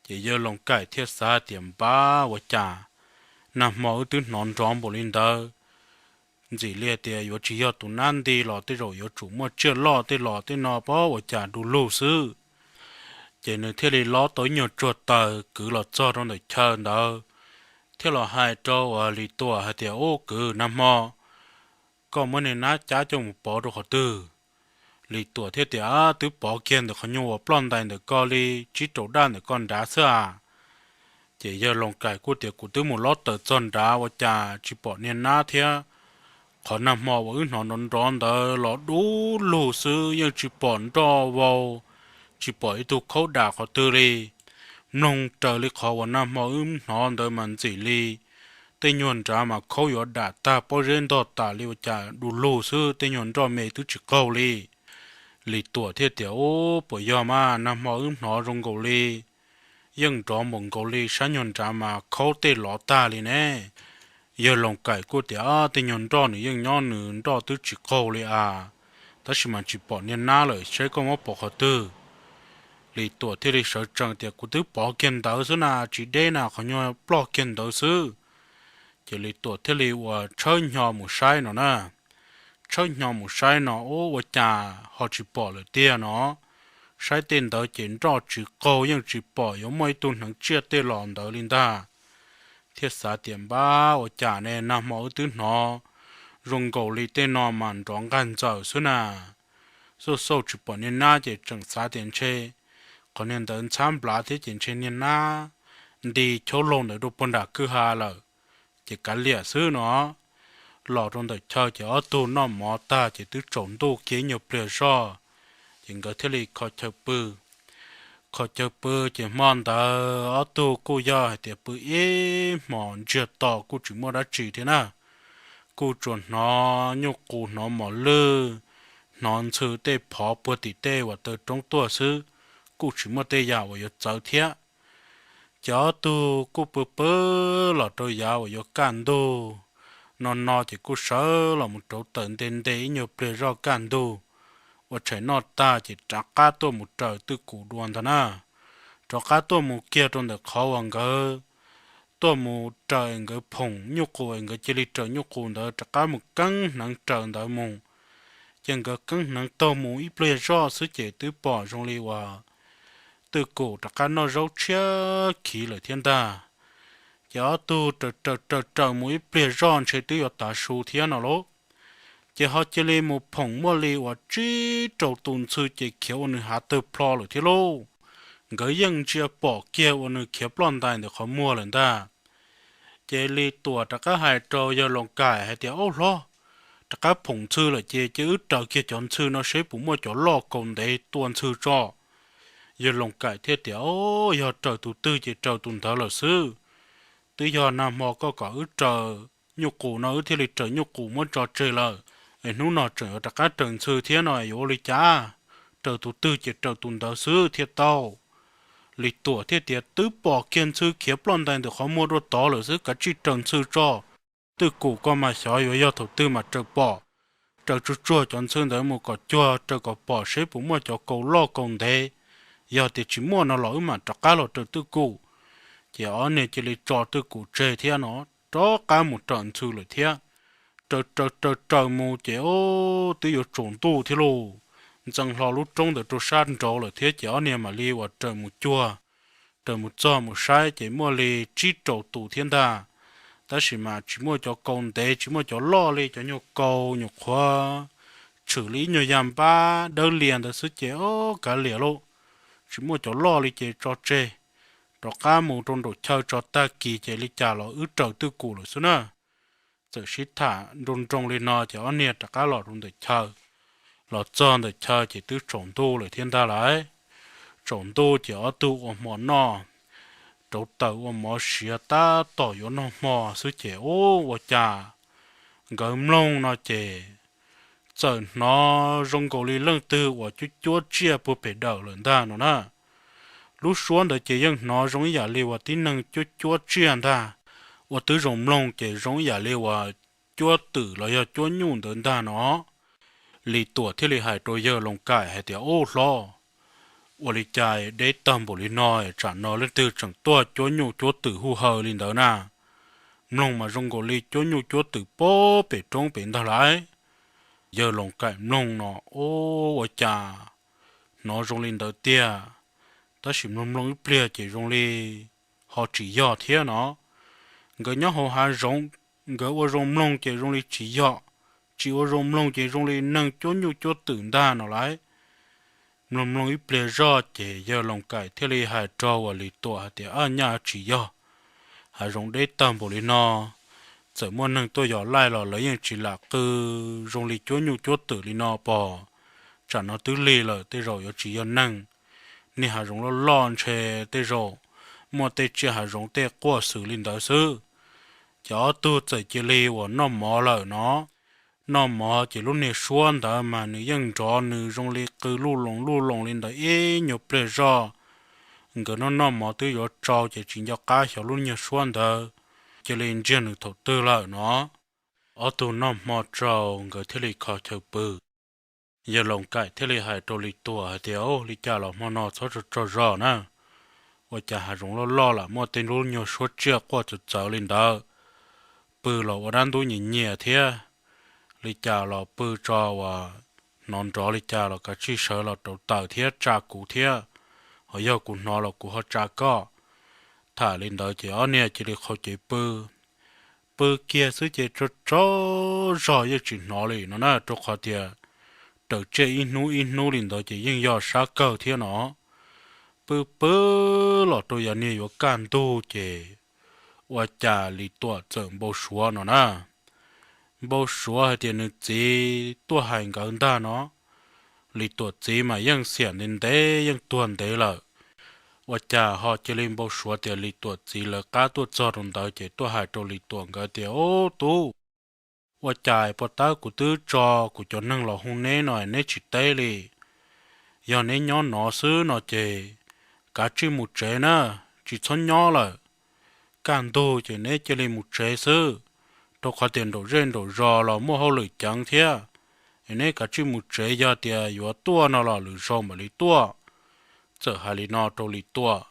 Ces yawg Loos Kaim thiaj xav tias, Npab, ua cas nag hmo wb twb hnov nrov npaum li ntawd, ntxim li tias yuav tsis yog tus nab nti los tej zaum yuav tsum muaj tsiaj loj tej los tej no pob, ua cas du lug xwb. Ces nws thiaj li lob tau ib nyuag tsuag taws kwv los txog rau ntawm chaw ntawd, thiaj los hais rau uas Lis Tuam hais tias, Ub kwv, nag hmo koj muab niag nab cab coj mus pov rau qhov twg? Lis Tuam thiaj tias, Twb pov kiag ntawm qhov nyuag uas ploj ntais ntawm ko li, tsib rau daj ntawm ko nrad xwb as. Ces yawg Loos Kaim kuj tias, Kuv twb mus lob taws txog nrad ua cas tsis pom niag nab thiab. Qhov nag hmo uas wb hnov nrov nrov ntawd los dub lug xwb, yeej tsis pom nroj vau, tsis pom ib tug khaub dam qhov twg li. Mloog raws li qhov uas nag hmo wb hnov ntawd mas ntxim li tej nyuag nrad mas khaub yuav dam tag pob zeb ntog tas li, ua cas du lug xwb, tej nyuag nroj me twb tsis qaug li. Lis Tuam thiaj tias, Ub, puas yog mas, nag hmo wb hnov zoo nkaus li yeej nrov npaum nkaus li, sab nyuag nrad mas khaub tej lov tag li ne. Yawg Loos Kaim kuj tias, Tej nyuag nroj nws yeej nyob nws nroj twb tsis qaug li as, tab sis mas tsis pom niag nab lawm, saib koj muab pov qhov twg. Lis Tuam thiaj li sawv tsees tias, Kuv twb pov kiag ntawd xwb na, tsis deb na, qhov nyuag ploj kiag ntawd xwb. Ces Lis Tuam thiaj li uas tshawb hnyo mus saib no na. Tshawb hnyo mus saib no, ub, ua cas ho tsis pom lawm tiag no. Saib tej ntawd ces nroj tsis qaug, yeej tsis pom yuav muaj ib tug hneev tsiaj tej los ntawd li ntag. Thiaj xav tias, Npab, ua cas ne, nag hmo wb twb hnov zoo nkaus li tej no mas nrov nqaj ntxawm xwb na. Xauj xauj tsis pom niag nab ces tseem xav tias ntshe qhov niag ntawd ntxhab nplav thiab ces ntshe niag nab nti chob laug ntawd rau puag nram kwj ha lawm, ces kav liam xwb no. Los rau ntawm chaw ces ob tug noj mov tag ces twb tsaus ntuj kiag ib nyuag pliag zoj, ces nkawd thiaj li kho chaw pw. Kho chaw pw ces hmo ntawd ob tug kuj yog hais tias pw ib hmos ntsiag to kuj tsis muaj dab tsi thiab na, kuj tsuas hnov nyuj qus hnov mos lwj, hnov ntxhw tej phov puag tim tej uas taw roob tuaj xwb, kuj tsis muaj tej yam uas yuav txawv thiab. Ces ob tug kuj pw pw los rau yav uas yuav kaj ntug no no ces kuj sawv los mus rauv taws nte nte ib nyuag pliag zoj kaj ntug, ua tshais noj tag ces rov qab tuaj mus raws twj kum dua ntag na. Rov qab tuaj mus kiag rau ntawm qhov uas nkawd tuaj mus raws nkawd phoom nyuj qus, nkawd cia li raws nyuj qus ntawd rov qab mus keeb hneev raws ntawd mus. Ces nkawd keeb hneev taug mus ib pliag zoj xwb ces twb pom zoo li uas twj kum rov qab noj zaub tshiab khiv lawm thiab ntag. Ces ob tug raws raws raws raws mus ib pliag zoj ntshe twb yuav tav su thiab no lauj, ces ho cia li mus phoom muaj li uas tsib rau tus ntxhw ces khiav ua nws hav tawg plho lawm thiab lauj. Nkawd yeej ntsia pom kiag uas nws khiav ploj ntais ntawm qhov muag lawm ntag. Ces Lis Tuam rov qab hais rau yawg Loos Kaim hais tias, Au hlob, rov qab phoom ntxhw lawm ces cia wb raws kiag cov ntxhw no seb puas muaj cov loj kaus ntev tua ntxhw tso. Yawg Loos Kaim thiaj tias, Au, yog raws tus twg ces raws tus ntawd lawm xwb. Twb yog nag hmo koj kom wb raws nyuj qus no wb thiaj li raws nyuj qus muab tso tseg lawm, es hnub no tseem yuav rov qab raws ntxhw thiab no yuav ua li cas? Raws tus twg ces raws tus ntawd xwb thiaj tau. Lis Tuam thiaj tias, Twb pom kiag ntxhw khiav ploj ntais ntawm qhov muag dua tod lawm xwb, kav tsij raws ntxhw tso. Twj kum koj mas xyov yuav yog thaum twg mas raws pom. Raws tsuag tsuag cov ntxhw ntawd mus kom cuag, raws kom pom seb puas muaj cov kaus loj kaus ntev. Yog tias tsis muaj no los wb mam rov qab los raws twj kum. Ces ob niag cia li tso twj kum tseg thiab no, rov qab mus raws ntxhw lawm thiab. Raws raws raws raws mus ces twb yuav tsaus ntuj thiab lauj. Ntxeev hlo lub roob ntawd rau sab nraud lawm thiab ces ob niag mam li uas raws mus cuag, raws mus txog mus saib ces muaj li tsib rau tus thiab ntag. Tab sis mas tsis muaj cov kaus ntev, tsis muaj cov loj li, cov nyuag kaus nyuam qhuav tshwm li ib nyuag yaj npab dawb lias ntawd xwb ces ob kav liam lauj, tsis muaj cov loj li ces tso tseg. Rov qab mus rau nraum chaw tso, tag kis ces li cas los wb raws twj kum lawm xwb na. Txawm sib tham nroo nroo li no ces ob niag rov qab los rau ntawm chaw. Los txog ntawm chaw ces twb tsaus ntuj lawm thiab ntag lauj. Tsaus ntuj ces ob tug ua hmo noj, rauv taws ua mov siav tab tom yuav noj hmo xwb ces ub, ua cas nkawd mloog no ces txawm hnov zoo nkaus li leej twg uas cuab cuab tsiaj puag pem dawm lawm ntag no na. Lub suab ntawd ces yeej hnov zoo ib yam li uas tib neeg cuab cuab tsiaj ntag, ua twb zoo mloog ces zoo ib yam li uas cuab twm los yog cuab nyuj ntawd ntag no. Lis Tuam thiaj li hais rau yawg Loos Kaim hais tias, Ub hlob, ua li cas deb tag npaum li no, tsam no leej twg tseem tuaj cuab nyuj cuab twm huj haw li ntawd na? Mloog mas zoo nkaus li cuab nyuj cuab twm puag pem roob pem ntag lauj. Yawg Loos Kaim mloog no, Ub, ua cas hnov zoo li ntawd tiag, tab sis mloog mloog ib pliag ces zoo li ho tsis yog thiab no. Nkawd nyob hauv hav zoov, nkawd ua zoo mloog ces zoo li tsis yog, tsis ua zoo mloog ces zoo li neeg cuab nyuj cuab twm ntag no lauj. Mloog mloog ib pliag zoj ces yawg Loos Kaim thiaj li hais rau uas Lis Tuam hais tias, Ab, nyaj tsis yog, hav zoov deb tag npaum li no, txawm muaj neeg tuaj yos laij los lawv yeej tsis lam qw zoo li cuab nyuj cuab twm li no pom. Tsam no twb lig lawm tej zaum yuav tsis yog neeg, niag hav zoov loj loj ntshe tej zaum muaj tej tsiaj hav zoov tej quaj xwm li ntawd xwb. Ces ob tug txawm cia li uas noj mov lawm no. Noj mov ces lub niag suab ntawd mas nws yeej nrov nws zoo li qw luj loos luj loos li ntawd ib nyuag pliag zoj. Nkawd noj noj mov twb yuav tsau ces tsis nco qab xyov lub nyuag suab ntawd, cia li ntsiag nws thaum twg lawm no. Ob tug noj hmo tsau nkawd thiaj li kho chaw pw. Yawg Loos Kaim thiaj li hais rau Lis Tuam hais tias, Ub, li cas los hmo no txhob tsaug tsaug zog na, ua cas hav zoov loj loj lam muaj tej lub nyuag suab tsiaj quaj txawv txawv li ntawd. Pw los ua dab ntub nyias nyias thiab, li cas los pw tso, uas hnov nrov li cas los kav tsij sawv los rauv taws thiab tsa kuv thiab, ho yog kuv hnov los kuv ho tsa koj. Tham li ntawd ces ob niag cia li qhau cev pw. Pw kiag xwb ces tsaug tsaug zog yeej tsis hnov li no na, rau qhov tias raws tsiaj ib hnub ib hnub li ntawd ces yeej yog sab kawg thiab no. pw pw los rau yav niag yuav kaj ntug ces ua cas Lis Tuam txawm npau suav no na. Npau suav hais tias nws txiv tuaj hais nkawd ntag no. Lis Tuam txiv mas yeej xiam ntev ntev yeej tuag ntev lawm. Ua cas ho cia li npau suav tias Lis Tuam txiv lawv qab tuaj txog rau ntawd ces tuaj hais rau Lis Tuam nkawd tias, Ub tub, ua cas puag ta kuv twb tso kuv cov neeg los hu neb no neb tsis teb li? Yog neb nyob no xwb no ces kav tsij mus tsev na, tsis txhob nyob lawm. Kaj ntug ces neb cia li mus tsev xwb, rau qhov tias nraum zej nraum zos los muaj hauj lwm ceev thiab. Es neb kav tsij mus tsev, yog tias yuav tuaj no los lwm zaus mam li tuaj. Txawm hais li no rau Lis Tuam,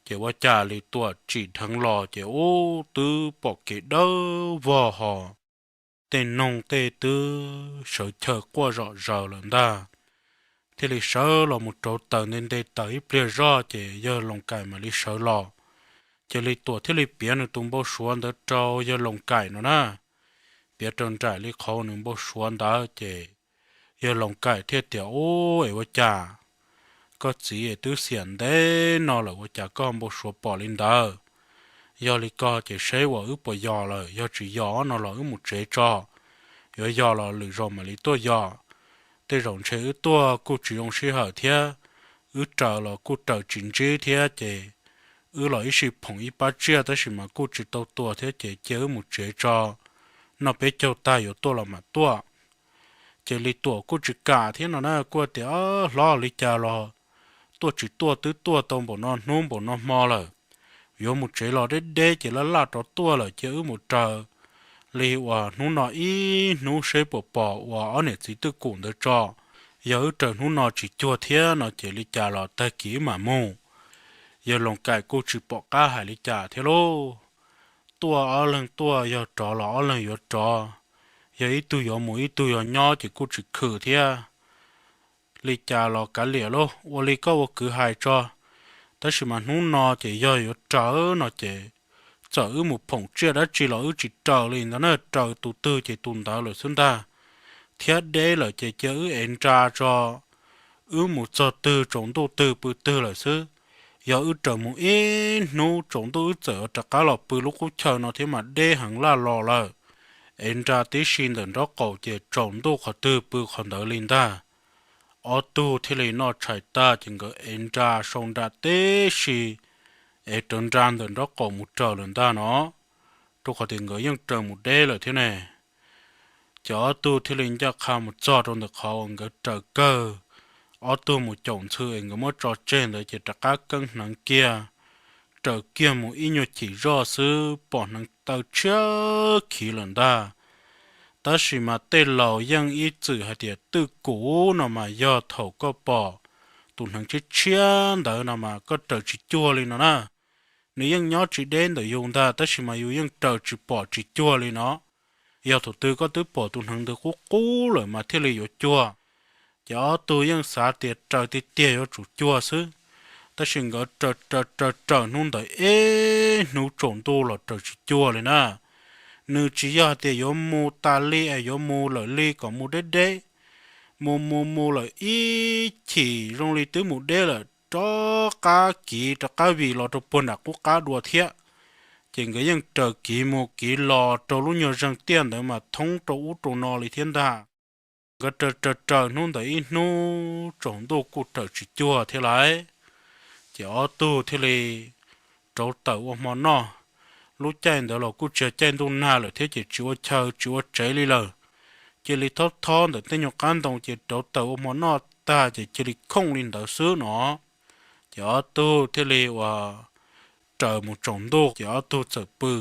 ces ua cas Lis Tuam tsim dheev los ces ub twb pom kev dawb vog ho tej noog tej twb sawv chaw quaj zom zaws lawm ntag. Thiaj li sawv los mus rauv taws nte nte taws ib pliag zoj ces yawg Loos Kaim mam li sawv los. Ces Lis Tuam thiaj li piav nws tus npau suav ntawd rau yawg Loos Kaim no na. Piav raws nraim li qhov nws npau suav ntawd ces yawg Loos Kaim thiaj tias, Ub, es ua cas koj txiv es twb xiam ntev no lawm ua cas koj npau suav pom li ntawd? Yog li ko ces seb uas wb puas yos lawm, yog tsis yos no los wb mus tsev tso. Yuav yos los lwm zaus mam li tuaj yos. Tej zaum ntshe wb tuaj kuj tsis zoo sij hawm thiab, wb raws los kuj raws tsis ntsib thiab ces wb los ib sij phoom ib pab tsiaj tab sis mas kuj tsis tau tua thiab ces cia wb mus tsev tso, noj peb caug tag yuav tuaj los mam tuaj. Ces Lis Tuam kuj tsis kam thiab no na, kuj tias, Hlob, li cas los tuaj tsis tuaj twb tuaj tau npaum no hnub npaum no hmo lawm, yuav mus tsev los deb deb ces laj laj rov tuaj lawm, cia wb mus raws li uas hnub no ib hnub seb puas pom uas ob niam txiv twj kum ntawd tso. Yog wb raws hnub no tsis cuag thiab no ces li cas los tag kis wb mam mus. Yawg Loos Kaim kuj tsis pom qab hais li cas thiab lauj. Tuaj ob leeg tuaj, yog rov los ob leeg yuav rov, yog ib tug yuav mus ib tug yuav nyob ces kuj tsis khwm thiab. Li cas los kav liam lauj, ua li koj ua kwv hais tso. Tab sis mas hnub no ces yog yuav raws no ces txawm wb mus phoom tsiaj dab tsi los wb tsis raws li ntawd na, raws tus twg ces tus ntawd lawm xwb ntag. Thiab deb lawm ces cia wb ev nra tso, wb mus txog twg tsaus ntuj twg pw twg lawm xwb. Yog wb raws mus ib hnub tsaus ntuj wb txawm rov qab los pw lub qub chaw no thiab mas deb heev laj los lawm. Ev nra tib si ntawm nraub qaum ces tsaus ntuj qhov twg pw qhov ntawd li ntag. Ob tug thiaj li noj tshais tag ces nkawd ev nra sau nra tib si, ev rawv nra ntawm nraub qaum mus raws lawm ntag no, rau qhov tias nkawd yeej raws mus deb lawm thiab ne. Ces ob tug thiaj li ncaj qha mus txog rau ntawm qhov uas nkawd raws kawg, ob tug mus caum ntxhw es nkawd muab tso tseg ntawd ces rov qab keeb hneev kiag, raws kiag mus ib nyuag chim zoj xwb pom hneev taw tshiab khiv lawm ntag. Tab sis mas tej laus yeej ib txwm hais tias twj kum no mas yog thaum koj pom tus hneev tshiab tshiab ntawd no mas koj raws tsis cuag li no na. Nws yeej nyob tsis deb ntawm yus ntag tab sis mas yus yeej raws tsis pom tsis cuag li no. Yog thaum twg koj twb pom tus hneev ntawd qub qub lawm mas thiaj li yuav cuag. Ces ob tug yeej xav tias raws tiag tiag yuav tsum cuag xwb, tab sis nkawd raws raws raws raws hnub ntawd ib hnub tsaus ntuj los raws tsis cuag li na. Nws tsis yog hais tias yuav mus tas li es yuav mus lawm li kom mus deb deb, mus mus mus lawm ib chim zoo li twb mus deb lawm rov qab kiv rov qab vim los rau puag nram qub qab dua thiab. Ces nkawd yeej raws kiv mus kiv los rau lub nyuag zeeg tiaj ntawd mas thoob rau ub rau no li thiab ntag. Nkawd raws raws raws hnub ntawd ib hnub tsaus ntuj kuj raws tsis cuag thiab lauj. Ces ob tug thiaj li rauv taws ua hmo noj. Lub caij ntawd los kuj tsis yog caij ntuj nag lawm thiab ces tsis ua chaw tsis ua tsev li lawm. Cia li thob thob ntawm tej nyuag qab ntoo ces rauv taws ua hmo noj tag ces cia li khooj li ntawd xwb no. Ces ob tug thiaj li uas raws mus tsaus ntuj ces ob tug txawm pw.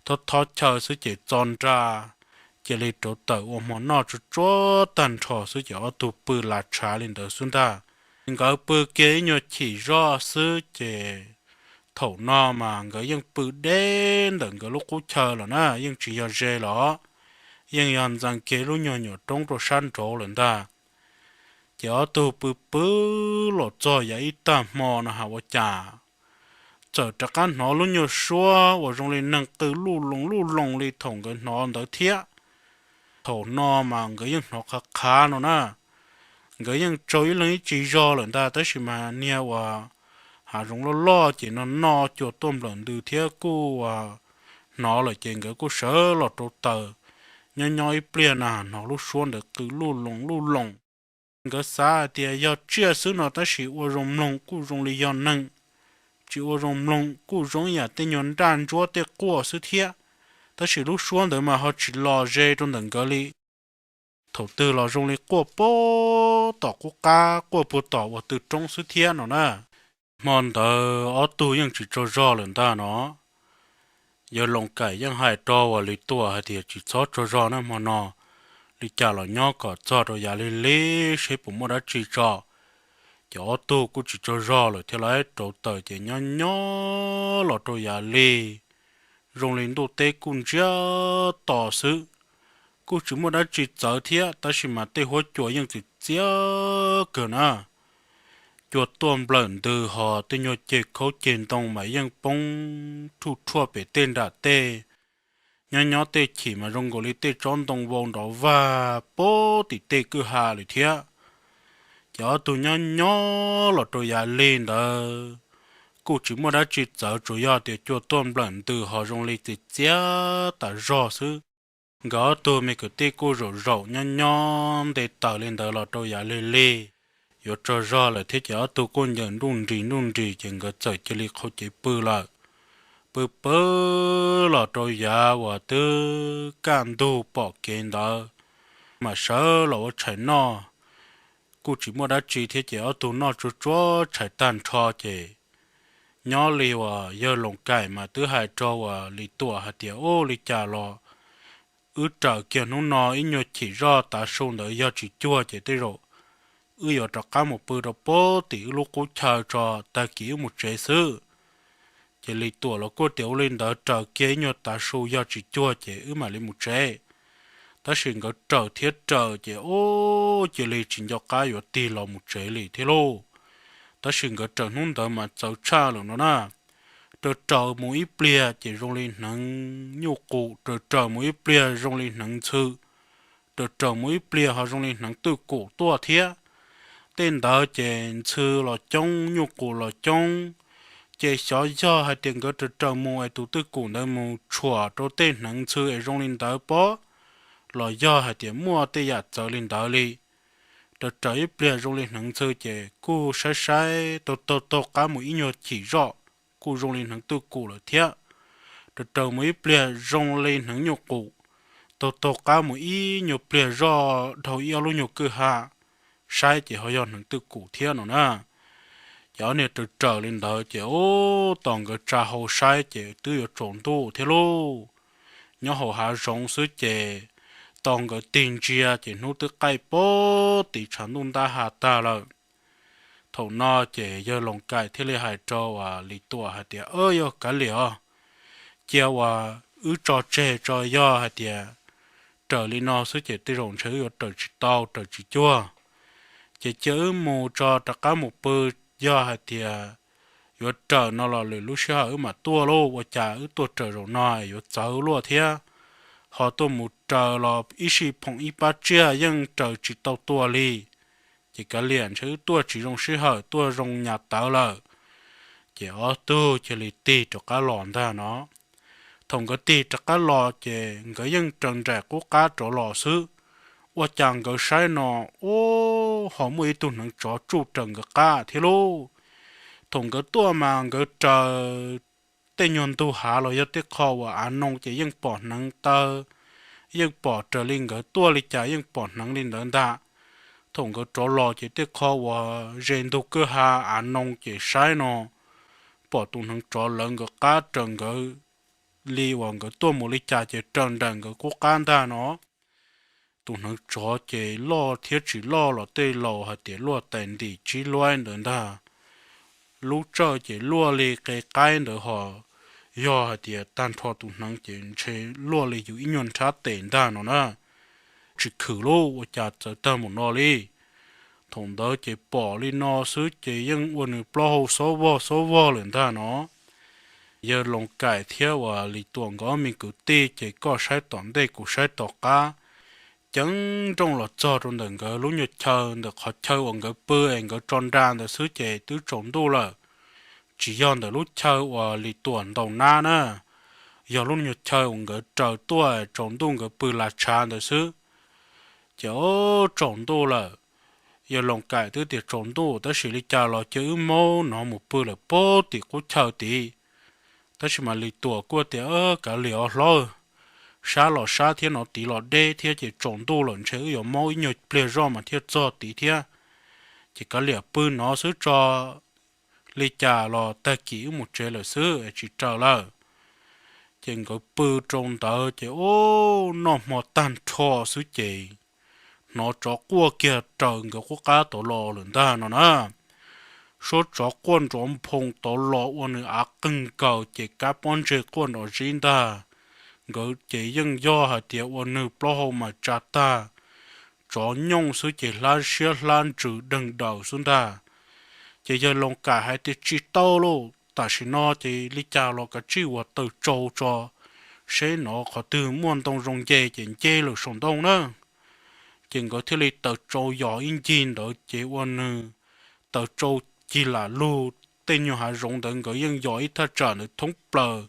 Thob thob chaw xwb ces txo nra, cia li rauv taws ua hmo noj tsuag tsuag tag nrho xwb ces ob tug pw las tshav li ntawd xwb ntag. Nkawd pw kiag ib nyuag chim zoj xwb ces thaum no mas nkawd yeej pw deb ntawm nkawd lub qub chaw lawm na, yeej tsis yog ze los, yeej yog ntxees kiag lub nyuag nyuam roob rau sab nraud lawm ntag. Ces ob tug pw pw los txog yav ib tag hmo no has ua cas txawm rov qab hnov lub nyuag suab uas zoo li neeg qw luj loo luj loo li thaum nkawd hnov ntawd thiab. Thaum no mas nkawd yeej hnov qhav qhav no na. Nkawd yeej tsaug ib leeg ib tsis zog lawm ntag tab sis mas niag uas hav zoov loj loj ces no no cua tuaj nplawm ntws thiab kuj hnov lawm ces nkawd kuj sawv los rau taws. Nyob nyob ib pliag na hnov lub suab ntawd qw luj loos luj loos. Nkawd xav hais tias yog tsiaj xwb no tab sis ua zoo mloog kuj zoo li yog neeg, tsis ua zoo mloog kuj zoo yam tej nyuag nraj ntsuab tej quaj xwb thiab. Tab sis lub suab ntawd mas ho tsis los ze rau ntawm nkawd li. Thaum twg los zoo li quaj puag tom qub qab quaj puag tom uas tw roob xwb thiab no na. Hmo ntawd ob tug yeej tsis tsaug zog lawm ntag no. Yawg Loos Kaim yeej hais rau uas Lis Tuam hais tias tsis txhob tsaug zog na hmo no, li cas los nyob kom txog rau yav lig lig seb puas muaj dab tsi tso. Ces ob tug kuj tsis tsaug zog lawm thiab lawv rauv taws ces nyob nyob los rau yav lig, zoo li ntuj teb kuj ntsiag to xwb, kuj tsis muaj dab tsi txawv thiab tab sis mas tej huab cua yeej txias txias kawg na. Cua tuaj nplawm ntws ho tej nyuag ceg khaub ceg ntoo mas yeej poob rhuj rhuaj pem tej nram tej. Nyob nyob tej chim mas zoo nkaus li tej tsob ntoo vau nrov vag puag tim tej kwj ha lawm thiab. Ces ob tug nyob nyob los rau yav lig ntawd kuj tsis muaj dab tsi txawv tsuas yog tias cua tuaj nplawm ntws ho zoo li txias txias tas zog xwb. Nkawd ob tug me kwv tij kuj zaum zaum nyob nyob nte taws li ntawd los rau yav lig lig, yuav tsaug zog lawm thiab ces ob tug kuj ncaws nruj nris nruj nris ces nkawd txawm cia li qhau cev pw lawm. Pw pw los rau yav uas twb kaj ntug pom kev ntawd, mam sawv los ua tshais noj. Kuj tsis muaj dab tsi thiab ces ob tug noj tsuag tsuag tshais tag nrho ces nyob li uas yawg Loos Kaim mas twb hais rau uas Lis Tuam hais tias, Ub, li cas los wb raws kiag hnub no ib nyuag chim zoj tav su ntawd yog tsis cuag ces tej zaum wb yuav rov qab mus pw rau puag tim wb lub qub chaw tso, tag kis wb mus tsev xwb. Ces Lis Tuam los kuj tias, Ua li ntawd raws kiag ib nyuag tav su yog tsis cuag ces wb mam li mus tsev. Tab sis nkawd raws thiab raws ces ub, cia li tsis nco qab yuav tig los mus tsev li thiab lauj. Tab sis nkawd raws hnub ntawd mas txawv tshaj lawm no na. Raws raws mus ib pliag ces zoo li hneev nyuj qus, raws raws mus ib pliag zoo li hneev ntxhw, raws raws mus ib pliag ho zoo li hneev twj kum tuaj thiab. Tej ntawd ces ntxhw los coob, nyuj qus los coob. Ces xyov yog hais tias nkawd raws raws mus es tus twj kum ntawd mus tshuam rau tej hneev ntxhw es zoo li ntawd pob, los yog hais tias muaj tej yam txawv li ntawd li. Raws raws ib pliag zoo li hneev ntxhw ces kuj saib saib taug taug taug qab mus ib nyuag chim zoj, kuj zoo li hneev twj kum lawm thiab. Raws raws mus ib pliag zoo li hneev nyuj qus, taug taug qab mus ib nyuag pliag zoj dhau ib ob lub nyuag kwj ha, saib ces ho yog hneev twj kum thiab no na. Ces ob niag raws raws li ntawd ces ub, tos nkawd tsa hau saib ces twb yuav tsaus ntuj thiab lauj. Nyob hauv hav zoov xwb ces tos nkawd tig ntsia ces hnub twb qaij puag tim tshav ntuj ntab ha tag lawm. Thaum no ces yawg Loos Kaim thiaj li hais rau uas Lis Tuam hais tias, Yog kav liam os, cia uas wb tso tseg tso, yog hais tias raws li no xwb ces tej zaum ntshe wb yuav raws tsis tau raws tsis cuag. Ces cia wb mus tso rov qab mus pw, yog hais tias yuav raws no los lwm lub sij hawm wb mam tuaj lauj, ua cas wb tuaj raws zaum no es yuav txawv luaj thiab. Ho tuaj mus raws los ib sij phoom ib pab tsiaj yeej raws tsis tau tua li. Ces kav liam ntshe wb tuaj tsis zoo sij hawm, tuaj zoo nyas tawv lawm. Ces ob tug cia li tig rov qab los ntag no. Thaum nkawd tig rov qab los ces nkawd yeej raws nraim qub qab rov los xwb. Ua cas nkawd saib no, ub, ho muaj ib tug hneev tsov tsuj raws nkawd qab thiab lauj. Thaum nkawd tuaj mas nkawd raws tej nyuag ntug hav los yog tej qho uas av noo ces yeej pom hneev taw, yeej pom raws li nkawd tuaj li cas yeej pom hneev li ntawd ntag. Thaum nkawd rov los ces tej qho uas ze ntug kwj ha av noo ces saib no pom tus hneev tsov lawv nkawd qab raws nkawd li uas nkawd tuaj mus li cas ces raws nraim nkawd qub qab ntag no. Tus hneev tsov ces loj thiab tsis loj los tej laus hais tias luaj tais ntim tsib luaib ntawd ntag. Lub tsawj ces luaj li qe qaib ntawd ho, yog hais tias tag nrho tus hneev ces ntshe luaj li yus ib nyuag nrhab tes ntag no na. Tsis khwm lauj, ua cas txawv tag mus no li. Thaum ntawd ces pom li no xwb ces yeej ua nws plaub hau xob vog xob vog lawm ntag no. Yawg Loos Kaim thiab uas Lis Tuam nkawd ob me kwv tij ces koj saib tom ntej kuv saib tom qab, ceev nrooj los txog rau ntawm nkawd lub nyuag chaw, ntawm qhov chaw uas nkawd pw es nkawd tso nra ntawd xwb ces twb tsaus ntuj lawm. tsis yog ntawm lub chaw uas Lis Tuam ntaus nab na, yog lub nyuag chaw uas nkawd raws tuaj tsaus ntuj nkawd pw las tshav ntawd xwb. Ces o, tsaus ntuj lawm, yawg Loos Kaim twb tias tsaus ntuj tab sis li cas los cia wb maub no mus pw lawm puag tim qub chaw tid. Tab sis mas Lis Tuam kuj tias, Kav liam os hlob, sab los sab thiab no tid los deb thiab ces tsaus ntuj lawm ntshe wb yuav maub ib nyuag pliag zoj mas thiaj txog tid thiab. Ces kav liam pw no xwb tso, li cas los tag kis wb mus tsev lawm xwb es tsis raws lawm. Ces nkawd pw rau ntawd ces o, noj hmo tag nrho xwb ces hnov tsov quaj kiag raws nkawd qub qab tod los lawm ntag no na. Suab tsov quaj nrov nphoo tod los ua nws av qeeg nkaws ces kab pob ntseg quaj nrov zib ntag. Nkawd ces yeej yog hais tias ua nws plaub hau mas tsa tag, tsov nyooj xwb ces hlab siab hlab ntsws deeg daws xwb ntag. Ces yawg Loos Kaim hais tias tsis tau lauj, tam sim no ces li cas los kav tsij ua taws tsau tso, seb nov qhov twg muaj ntoo zoo nce ces nce lawm saum ntoo na. Ces nkawd thiaj li taws tsau yos ib ncig ntawd ces ua nws taws tsau cig lam lug tej nyuag hav zoov ntawd nkawd yeej yos ib thaj tsam ntawd thoob plaws,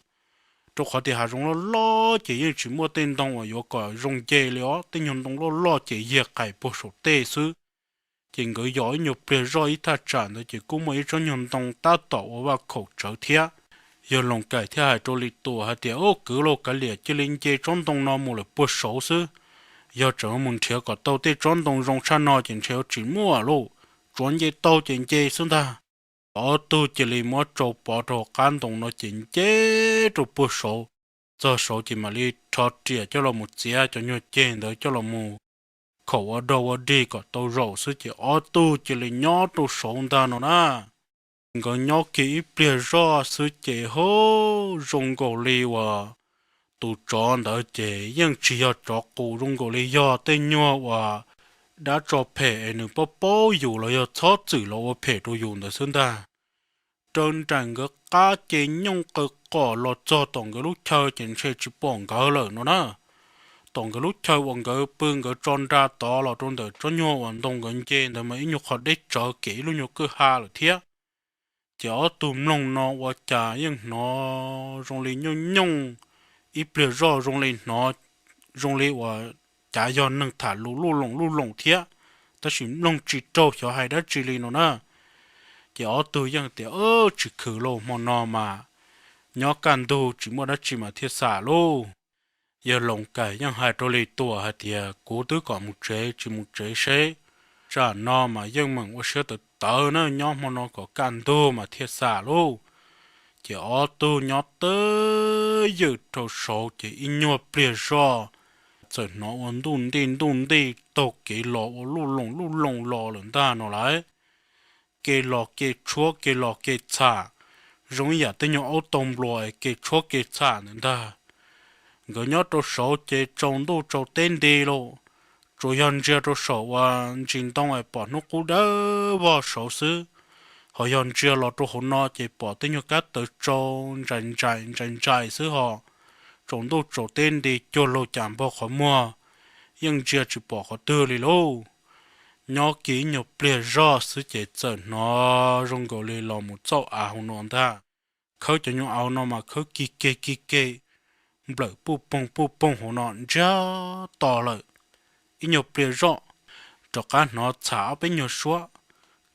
rau qhov tias hav zoov loj loj ces yeej tsis muaj tej ntoo uas yuav kom zoo nce li os, tej nyuag ntoo loj loj ces yiag qais puag saum tej xwb. Ces nkawd yos ib nyuag pliag zoj ib thaj tsam ntawd ces kuj muaj ib tsob nyuag ntoo tab tom ua vaj khaum tsawv thiab. Yawg Loos Kaim thiaj hais rau Lis Tuam hais tias, Ub, kwv lauj, kav liam cia li nce tsob ntoo no mus lawm puag saud xwb. Yog tseem mus nrhiav kom tau tej tsob ntoo zoo tshaj no ces ntshe yuav tsis muaj lauj, tsuav nce tau ces nce xwb ntag. Ob tug cia li muab tsau pov rau hauv qab ntoo no ces nce rau puag saud. Txog saud ces mam li rho riam coj los mus txiav cov nyuag ceg ntawd coj los mus khaum ua dog ua dig kom tau zaum xwb ces ob tug cia li nyob rau saud ntag no na. Nkawd nyob kiag ib pliag zoj xwb ces hub, zoo nkaus li uas tus tsov ntawd ces yeej tsis yog tsov qus, zoo nkaus li yog tej nyuag uas dab tsov phem es nws paub paub yus los yog txhob txwm los ua phem rau yus ntawd xwb ntag. Raws nraim nkawd qab ces nyooj qaws qom los txog tom nkawd lub chaw ces ntshe tsis pom nkawd lawm no na. Tom nkawd lub chaw uas nkawd pw nkawd tso nra tod los rau ntawm tsob nyuag uas ntoo nkawd nce ntawd mas ib nyuag qhov deb tsawv kev ib lub nyuag kwj ha lawm thiab. Ces ob tug mloog no ua cas yeej hnov zoo li nyooj nyooj, ib pliag zoj zoo li hnov zoo li uas cav yog neeg tham lus luj loos luj loos thiab, tab sis mloog tsis raug xyov hais dab tsi li no na. Ces ob tug yeej tias, Tsis khwm lauj, hmo no mas nyob kaj ntug tsis muaj dab tsi mas thiaj xam lauj. Yawg Loos Kaim yeej hais rau Lis Tuam hais tias, Kuv twb kom mus tsev, tsis mus tsev seb, tsam no mas yeej meem ua siab tawv tawv na, nyob hmo no kom kaj ntug mas thiaj xam lauj. Ces ob tug nyob twj ywm rau saud ces ib nyuag pliag zoj txawm hnov ua ntuj ntij ntuj ntij taug kev los ua luj loos luj loos los lawm ntag no lauj. Kev los kev tshuab kev los kev txham, zoo ib yam tej nyuag aub tau nplua es kev tshuab kev txham ntawd ntag. Nkawd nyob rau saud ces tsaus ntuj tsaus teb nti lauj, tsuas yog ntsia rau saum uas ntsis ntoo es pom hnub qub dawb vog saud xwb, ho yog ntsia los rau hauv no ces pom tej nyuag kab tawv tsau ntsais ntsais ntsais ntsais xwb ho. Tsaus ntuj tsaus teb nti cuag laug cas npog qhov muag, yeej ntsia tsis pom qhov twg li lauj. Nyob kiag ib nyuag pliag zoj xwb ces txawm hnov zoo nkaus li los mus txauj av hauv no ntag. Khawb cov nyuag av no mas khawb kig keg kig keg, nplawm puj poog puj poog hauv no ntsiag to lawm. Ib nyuag pliag zoj rov qab hnov txham ob peb nyuag suab,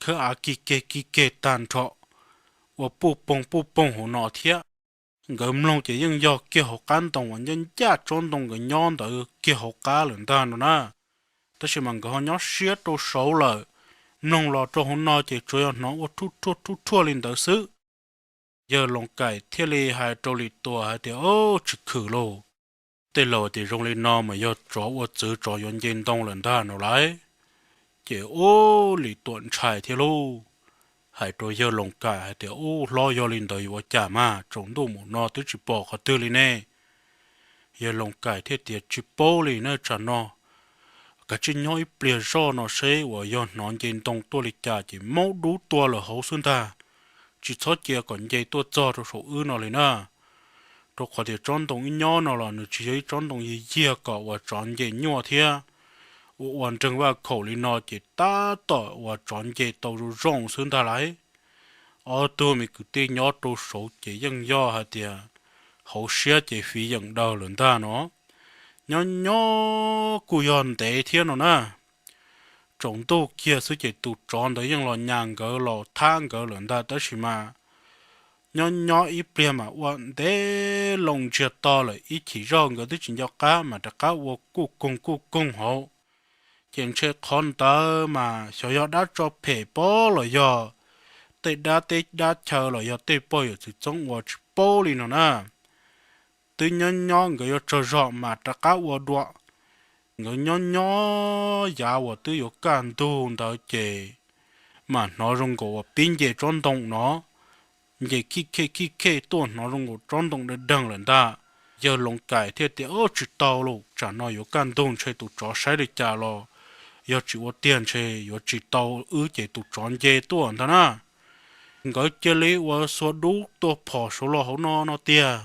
khawb av kig keg kig keg tag nrho, ua puj poog puj poog hauv no thiab. Nkawd mloog ces yeej yog kiag hauv qab ntoo uas ncaj ncaj tsob ntoo nkawd nyob ntawd kiag hauv qab lawm ntag no na. Tab sis mas nkawd ho nyob siab rau saud lawm, mloog los rau hauv no ces tsuas yog hnov ua rhuj rhuaj rhuj rhuaj li ntawd xwb. Yawg Loos Kaim thiaj li hais rau Lis Tuam hais tias, Tsis khwm lauj, tej laus tias zoo li no mas yog tsov ua txwv tsov yuav nce ntoo lawm ntag no lauj. Ces ub, Lis Tuam ntshai thiab lauj, hais rau yawg Loos Kaim hais tias, Ub hlob, yog li ntawd yuav ua cas mas tsaus ntuj mus no twb tsis pom qhov twg li ne? Yawg Loos Kaim thiaj tias, Tsis paub li na, tsam no kav tsij nyob ib pliag zoj no seb uas yog hnov nce ntoo tuaj li cas ces maub dub tua lawm hauv xwb ntag. Tsis txhob cia kom nce tuaj txog rau saum wb no li na. Rau qhov tias tsob ntoo ib nyob no los nws tsis yog ib tsob ntoo yiag yiag kom uas tsov nce nyuaj thiab. Ua ua nreeg vaj khaum li no ces tab tom uas tsov nce tau zoo zoo xwb ntag lauj. Ob tug me kwv tij nyob rau saud ces yeej yog hais tias hauv siab ces fiv yeem daws lawm ntag no. Nyob nyob kuj yog ntev thiab no na, tsaus ntuj kiag xwb ces tus tsov ntawd yeej los nyas nkawd los thab nkawd lawm ntag tab sis mas nyob nyob ib pliag mas ua ntev loo ntsiag to lawm ib chim zog nkawd twb tsis nco qab mas rov qab ua kuj koog kuj koog hauv. Ces ntshe qhov ntawd mas xyov yog dab tsov phem pob los yog tej dab teb dab chaw los yog tej pog yawm txwv txoob ua tsis paub li no na. Twb nyob nyob nkawd yuav tsaug zog mas rov qab ua dua. Nkawd nyob nyob yav uas twb yuav kaj ntug ntawd ces mas hnov zoo nkaus uas pib nce tsob ntoo no, nce khij khej khij khej tuaj hnov zoo nkaus tsob ntoo dawg deeg lawm ntag. Yawg Loov Kais thiaj tias, Ub, tsis tau lauj, tsam no yuav kaj ntug ntshe tus tsov saib li cas los yog tsis ua tiag ntshe yuav tsis tau wb ces tus tsov nce tuaj ntag na. Nkawd cia li ua xua dub tuaj phom saud los hauv no no tiag.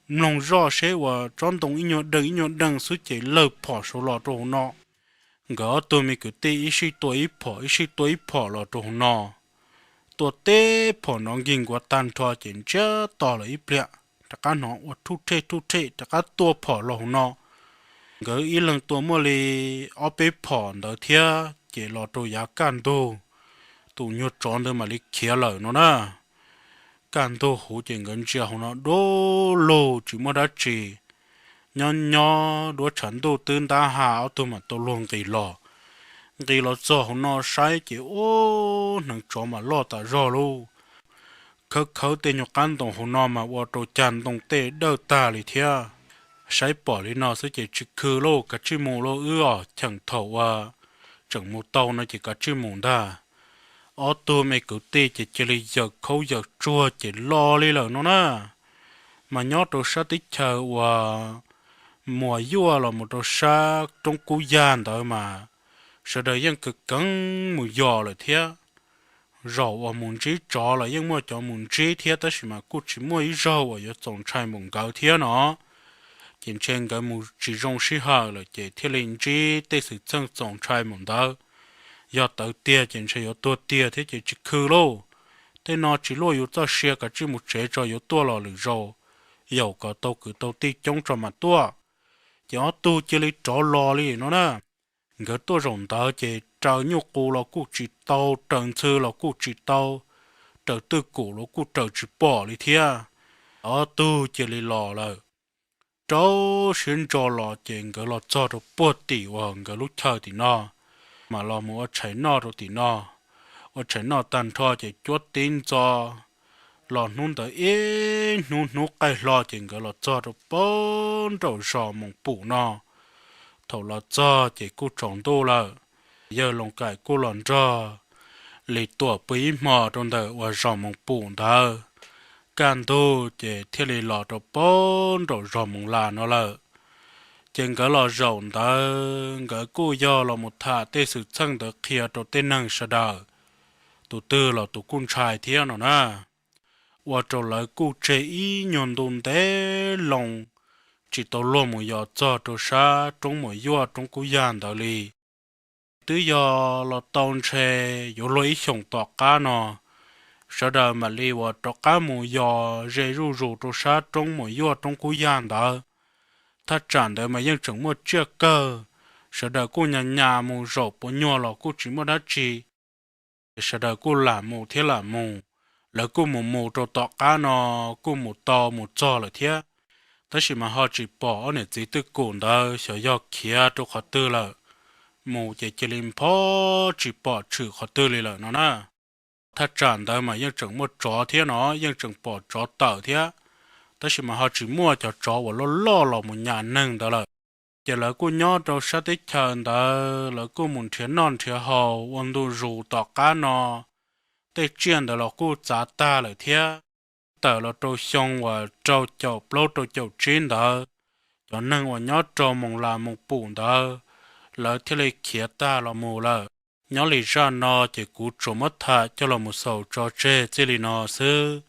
Mloog zoj seb uas tsob ntoo ib nyuag deeg ib nyuag deeg xwb ces lawg phom saud los rau hauv no. Nkawd ob tug me kwv tij ib sij tua ib phom ib sij tua ib phom los rau hauv no. Tua teb phom no nkig nkuav tag nrho ces ntsiag to lawm ib pliag, rov qab hnov ua thuj thej thuj thej rov qab tua phom los hauv no. Nkawd ib leeg tua muaj li ob peb phom ntawd thiab ces los rau yav kaj ntug, tus nyuag tsov ntawd mam li khiav lawm no na. Kaj ntug huv ces nkawd ntsia hauv no dub lug tsis muaj dab tsi. Nyob nyob duab tshav ntuj twb ntab ha ob tug mam tau luag nqis los. Nqis los txog hauv no saib ces ub, hneev tsov mas loj tas zog lauj. Khawb khawb tej nyuag qab ntoo hauv no mas ua rau cag ntoo tej dawj tag li thiab. Saib pom li no xwb ces tsis khw lauj, kav tsij mus lauj wb os, cheem thaum uas tseem mus tau no ces kav tsij mus ntag. Ob tug me kwv tij ces cia li yawm khaub yawm tsuag ces los li lawm no na. Mas nyob rau sab teb chaws uas Muas Yuaj los mus rau sab roob Kub Yag ntawd mas sawv daws yeej kawv keev mus yos lawm thiab. Zaum uas mus ntsib tsov los yeej muaj cov mus ntsib thiab tab sis mas kuj tsis muaj ib zaug uas yuav txaus ntshai npaum nkawd thiab no. Ces ntshe nkawd mus tsis zoo sij hawm lawm ces thiaj li ntsib tej xwm txheej txaus ntshai npaum ntawd. Yog tawv tiag ces ntshe yuav tuag tiag thiab ces tsis khw lauj. Tej no tsis luaj yus txoj sia, kav tsij mus tsev tso, yuav tuaj los lwm zaus, yaum kom tau kwv tau tij coob tso mas tuaj. Ces ob tug cia li rov los li no na. Nkawd tuaj zaum ntawd ces raws nyuj qus los kuj tsis tau, raws ntxhw los kuj tsis tau, raws twj kum los kuj raws tsis pom li thiab. Ob tug cia li los lawm. Rau siab ntso los ces nkawd los txog rau puag tim uas nkawd lub chaw tim no, mas los mus ua tshais noj rau tim no. Ua tshais noj tag nrho ces cuab tib ntxo los hnub ntawd ib hnub hnub qaij hlo ces nkawd los txog rau puag nraum zos Moos Pum no. Thaum los txog ces kuj tsaus ntuj lawm. Yawg Loos Kaim kuj los nrog Lis Tuam pw ib hmo rau ntawm uas zos Moos Pum ntawd. Kaj ntug ces thiaj li los rau puag nraum zos Moos Las no lawm. Ces nkawd los zaum ntawd nkawd kuj yog los mus tham tej xwm txheej ntawd qhia rau tej neeg sawv daws, tus twg los tus kuj ntshai thiab no na. Ua rau lawv kuj tseg ib nyuag ntu ntev loo tsis tau luag mus yos txog rau sab roob Muas Yuaj roob Kub Yag ntawd li. Twb yog los tau ntshe yuav luag ib xyoos tom qab no, sawv daws mam li uas rov qab mus yos ze zuj zus rau sab roob Muas Yuaj roob Kub Yag ntawd. Thaj tsam ntawd mas yeej tseem muaj tsiaj kawg, sawv daws kuj nyas nyas mus zaum puas nyuag los kuj tsis muaj dab tsi. Sawv daws kuj lam mus thiab lam mus, lawv kuj mus mus rau tom qab no, kuj mus tau mus txog lawm thiab. Tab sis mas ho tsis pom ob niam txiv twj kum ntawd xyov yog khiav rau qhov twg lawm, mus ces cia li nphob tsis pom tshwm qhov twg li lawm no na. Thaj tsam ntawd mas yeej tseem muaj tsov thiab no, yeej tseem pom tsov tawm thiab, tab sis mas ho tsis muaj cov tsov uas loj loj los mus nyas neeg ntawd lawm. Ces lawv kuj nyob rau sab teb chaws ntawd, lawv kuj mus nrhiav noj nrhiav haus ua ntu zus tom qab no. Tej tsiaj ntawd los kuj txav tag lawm thiab. Tawm los rau xyoo uas rau caum plaub rau caum tsib ntawd, cov neeg uas nyob rau Moos Las Moos Pum ntawd, lawv thiaj li khiav tag los mus lawm. Nyob li zaj no ces kuv tsuas muab tham coj los mus xaus tso tseg txij li no xwb.